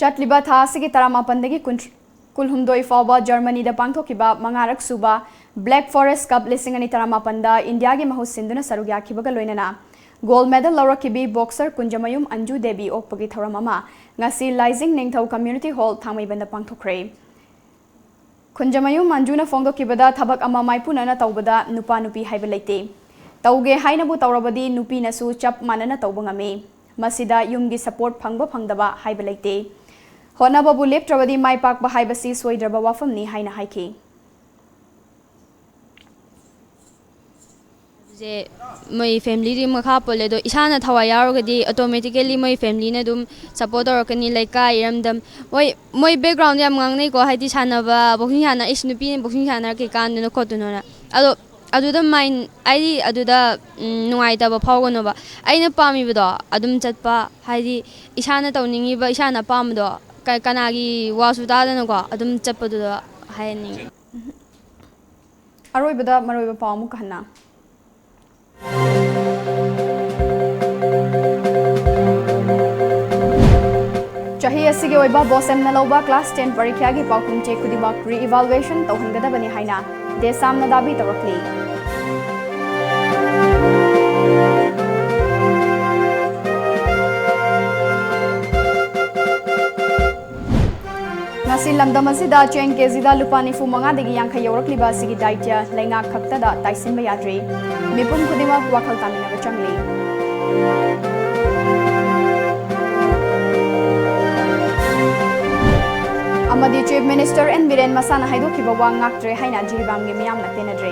ꯆꯠꯂꯤꯕ ꯊꯥ ꯑꯁꯤꯒꯤ ꯇꯔꯥꯃꯥꯄꯟꯗꯒꯤ ꯀꯨꯟ, ꯀꯨꯟꯍꯨꯝꯗꯣꯏ ꯐꯥꯎꯕ ꯖꯔꯃꯅꯤꯗ ꯄꯥꯡꯊꯣꯛꯈꯤꯕ ꯃꯉꯥꯔꯛ ꯁꯨꯕ Black Forest Cup ꯂꯤꯁꯤꯡ ꯑꯅꯤ ꯇꯔꯥꯃꯥꯄꯟꯗ ꯏꯟꯗꯤꯌꯥꯒꯤ ꯃꯍꯨꯠ ꯁꯤꯟꯗꯨꯅ ꯁꯔꯨꯛ ꯌꯥꯈꯤꯕꯒ ꯂꯣꯏꯅꯅ ꯒꯣꯜ ꯃꯦꯗꯜ ꯂꯧꯔꯛꯈꯤꯕꯤ ꯕꯣꯛꯁꯔ ꯀꯨꯟꯖꯃꯌꯨꯝ ꯑꯟꯖꯨ ꯗꯦꯕꯤ ꯑꯣꯛꯄꯒꯤ ꯊꯧꯔꯝ ꯑꯃ ꯉꯁꯤ ꯂꯥꯏꯖꯤꯡ ꯅꯤꯡꯊꯧ ꯀꯝꯃ꯭ꯌꯨꯅꯤꯇꯤ ꯍꯣꯜ ꯊꯥꯡꯃꯩꯕꯟꯗ ꯄꯥꯡꯊꯣꯛꯈ꯭ꯔꯦ꯫ ꯈꯨꯟꯖꯃꯌꯨꯝ ꯃꯟꯖꯨꯅ ꯐꯣꯡꯗꯣꯛꯈꯤꯕꯗ, ꯊꯕꯛ ꯑꯃ ꯃꯥꯏꯄꯨꯅꯅ ꯇꯧꯕꯗ ꯅꯨꯄꯥ ꯅꯨꯄꯤ ꯍꯥꯏꯕ ꯂꯩꯇꯦ꯫ ꯇꯧꯒꯦ ꯍꯥꯏꯅꯕꯨ ꯇꯧꯔꯕꯗꯤ ꯅꯨꯄꯤꯅꯁꯨ ꯆꯞ ꯃꯥꯟꯅꯅ ꯇꯧꯕ ꯉꯝꯃꯤ꯫ ꯃꯁꯤꯗ ꯌꯨꯝꯒꯤ ꯁꯄꯣꯔꯠ ꯐꯪꯕ ꯐꯪꯗꯕ ꯍꯥꯏꯕ ꯂꯩꯇꯦ꯫ ꯍꯣꯠꯅꯕꯕꯨ ꯂꯦꯞꯇ꯭ꯔꯕꯗꯤ ꯃꯥꯏ ꯄꯥꯛꯄ ꯍꯥꯏꯕꯁꯤ ꯁꯣꯏꯗ꯭ꯔꯕ ꯋꯥꯐꯝꯅꯤ ꯍꯥꯏꯅ ꯍꯥꯏꯈꯤ꯫ ꯁꯦ ꯃꯣꯏ ꯐꯦꯃꯤꯂꯤꯗꯨꯒꯤ ꯃꯈꯥ ꯄꯣꯜꯂꯦ꯫ ꯑꯗꯣ ꯏꯁꯥꯅ ꯊꯋꯥꯏ ꯌꯥꯎꯔꯒꯗꯤ ꯑꯣꯇꯣꯃꯦꯇꯤꯀꯦꯂꯤ ꯃꯣꯏ ꯐꯦꯃꯤꯂꯤꯅ ꯑꯗꯨꯝ ꯁꯞꯄꯣꯔꯠ ꯇꯧꯔꯛꯀꯅꯤ꯫ ꯂꯩꯀꯥꯏ, ꯏꯔꯝꯗꯝ, ꯃꯣꯏ, ꯃꯣꯏ ꯕꯦꯛꯒ꯭ꯔꯥꯎꯟꯗ ꯌꯥꯝ ꯉꯥꯡꯅꯩꯀꯣ, ꯍꯥꯏꯗꯤ ꯁꯥꯟꯅꯕ, ꯕꯣꯛꯁꯤꯡ ꯁꯥꯟꯅ, ꯏꯁ, ꯅꯨꯄꯤꯅ ꯕꯣꯛꯁꯤꯡ ꯁꯥꯟꯅꯔ ꯀꯩ ꯀꯥꯟꯗꯅꯣ ꯈꯣꯠꯇꯣꯏꯅꯣꯅ꯫ ꯑꯗꯣ ꯑꯗꯨꯗ ꯃꯥꯏꯟ, ꯍꯥꯏꯗꯤ ꯑꯗꯨꯗ, ꯎꯝ, ꯅꯨꯡꯉꯥꯏꯇꯕ ꯐꯥꯎꯒꯅꯣꯕ꯫ ꯑꯩꯅ ꯄꯥꯝꯃꯤꯕꯗꯣ ꯑꯗꯨꯝ ꯆꯠꯄ, ꯍꯥꯏꯗꯤ ꯏꯁꯥꯅ ꯇꯧꯅꯤꯡꯉꯤꯕ, ꯏꯁꯥꯅ ꯑꯄꯥꯝꯕꯗꯣ ꯀ-, ꯀꯅꯥꯒꯤ ꯋꯥꯁꯨ ꯇꯥꯗꯅꯀꯣ ꯑꯗꯨꯝ ꯆꯠꯄꯗꯨꯗ ꯍꯥꯏꯍꯟꯅꯤꯡꯉꯤ꯫ ꯑꯔꯣꯏꯕꯗ ꯃꯔꯨꯑꯣꯏꯕ ꯄꯥꯎ ꯑꯃꯨꯛꯀ ꯍꯟꯅ꯫ ꯆꯍꯤ ꯑꯁꯤꯒꯤ ꯑꯣꯏꯕ ꯕꯣꯁꯦꯝꯅ ꯂꯧꯕ class ten ꯄꯔꯤꯈ꯭ꯌꯥꯒꯤ ꯄꯥꯎꯈꯨꯝ ꯆꯦ ꯈꯨꯗꯤꯡꯃꯛ re-evaluation ꯇꯧꯍꯟꯒꯗꯕꯅꯤ ꯍꯥꯏꯅ ꯗꯦꯁꯥꯝꯅ ꯗꯥꯕꯤ ꯇꯧꯔꯛꯂꯤ꯫ ꯉꯁꯤ ꯂꯝꯗꯝ ꯑꯁꯤꯗ ꯆꯦꯡ ꯀꯦꯖꯤꯗ ꯂꯨꯄꯥ ꯅꯤꯐꯨ ꯃꯉꯥꯗꯒꯤ ꯌꯥꯡꯈꯩ ꯌꯧꯔꯛꯂꯤꯕ ꯑꯁꯤꯒꯤ ꯗꯥꯏꯇ꯭ꯌ ꯂꯩꯉꯥꯛ ꯈꯛꯇꯗ ꯇꯥꯏꯁꯤꯟꯕ ꯌꯥꯗ꯭ꯔꯤ꯫ ꯃꯤꯄꯨꯝ ꯈꯨꯗꯤꯡꯃꯛ ꯋꯥꯈꯜ ꯇꯥꯃꯤꯟꯅꯕ ꯆꯪꯂꯤ꯫ ꯑꯃꯗꯤ Chief Minister N ꯕꯤꯔꯦꯟ ꯃꯁꯥꯅ ꯍꯥꯏꯗꯣꯛꯈꯤꯕ ꯋꯥ ꯉꯥꯛꯇ꯭ꯔꯦ ꯍꯥꯏꯅ ꯖꯤꯔꯤꯕꯥꯝꯒꯤ ꯃꯤꯌꯥꯝꯅ ꯇꯦꯟꯅꯗ꯭ꯔꯦ꯫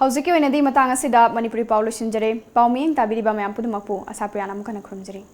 ꯍꯧꯖꯤꯛꯀꯤ ꯑꯣꯏꯅꯗꯤ ꯃꯇꯥꯡ ꯑꯁꯤꯗ ꯃꯅꯤꯄꯨꯔꯤ ꯄꯥꯎ ꯂꯣꯏꯁꯤꯟꯖꯔꯦ꯫ ꯄꯥꯎ ꯃꯤꯠꯌꯦꯡ ꯇꯥꯕꯤꯔꯤꯕ ꯃꯌꯥꯝ ꯄꯨꯝꯅꯃꯛꯄꯨ ꯑꯁꯥ ꯄ꯭ꯔꯤꯌꯥꯅ ꯑꯃꯨꯛ ꯍꯟꯅ ꯈꯨꯔꯨꯝꯖꯔꯤ꯫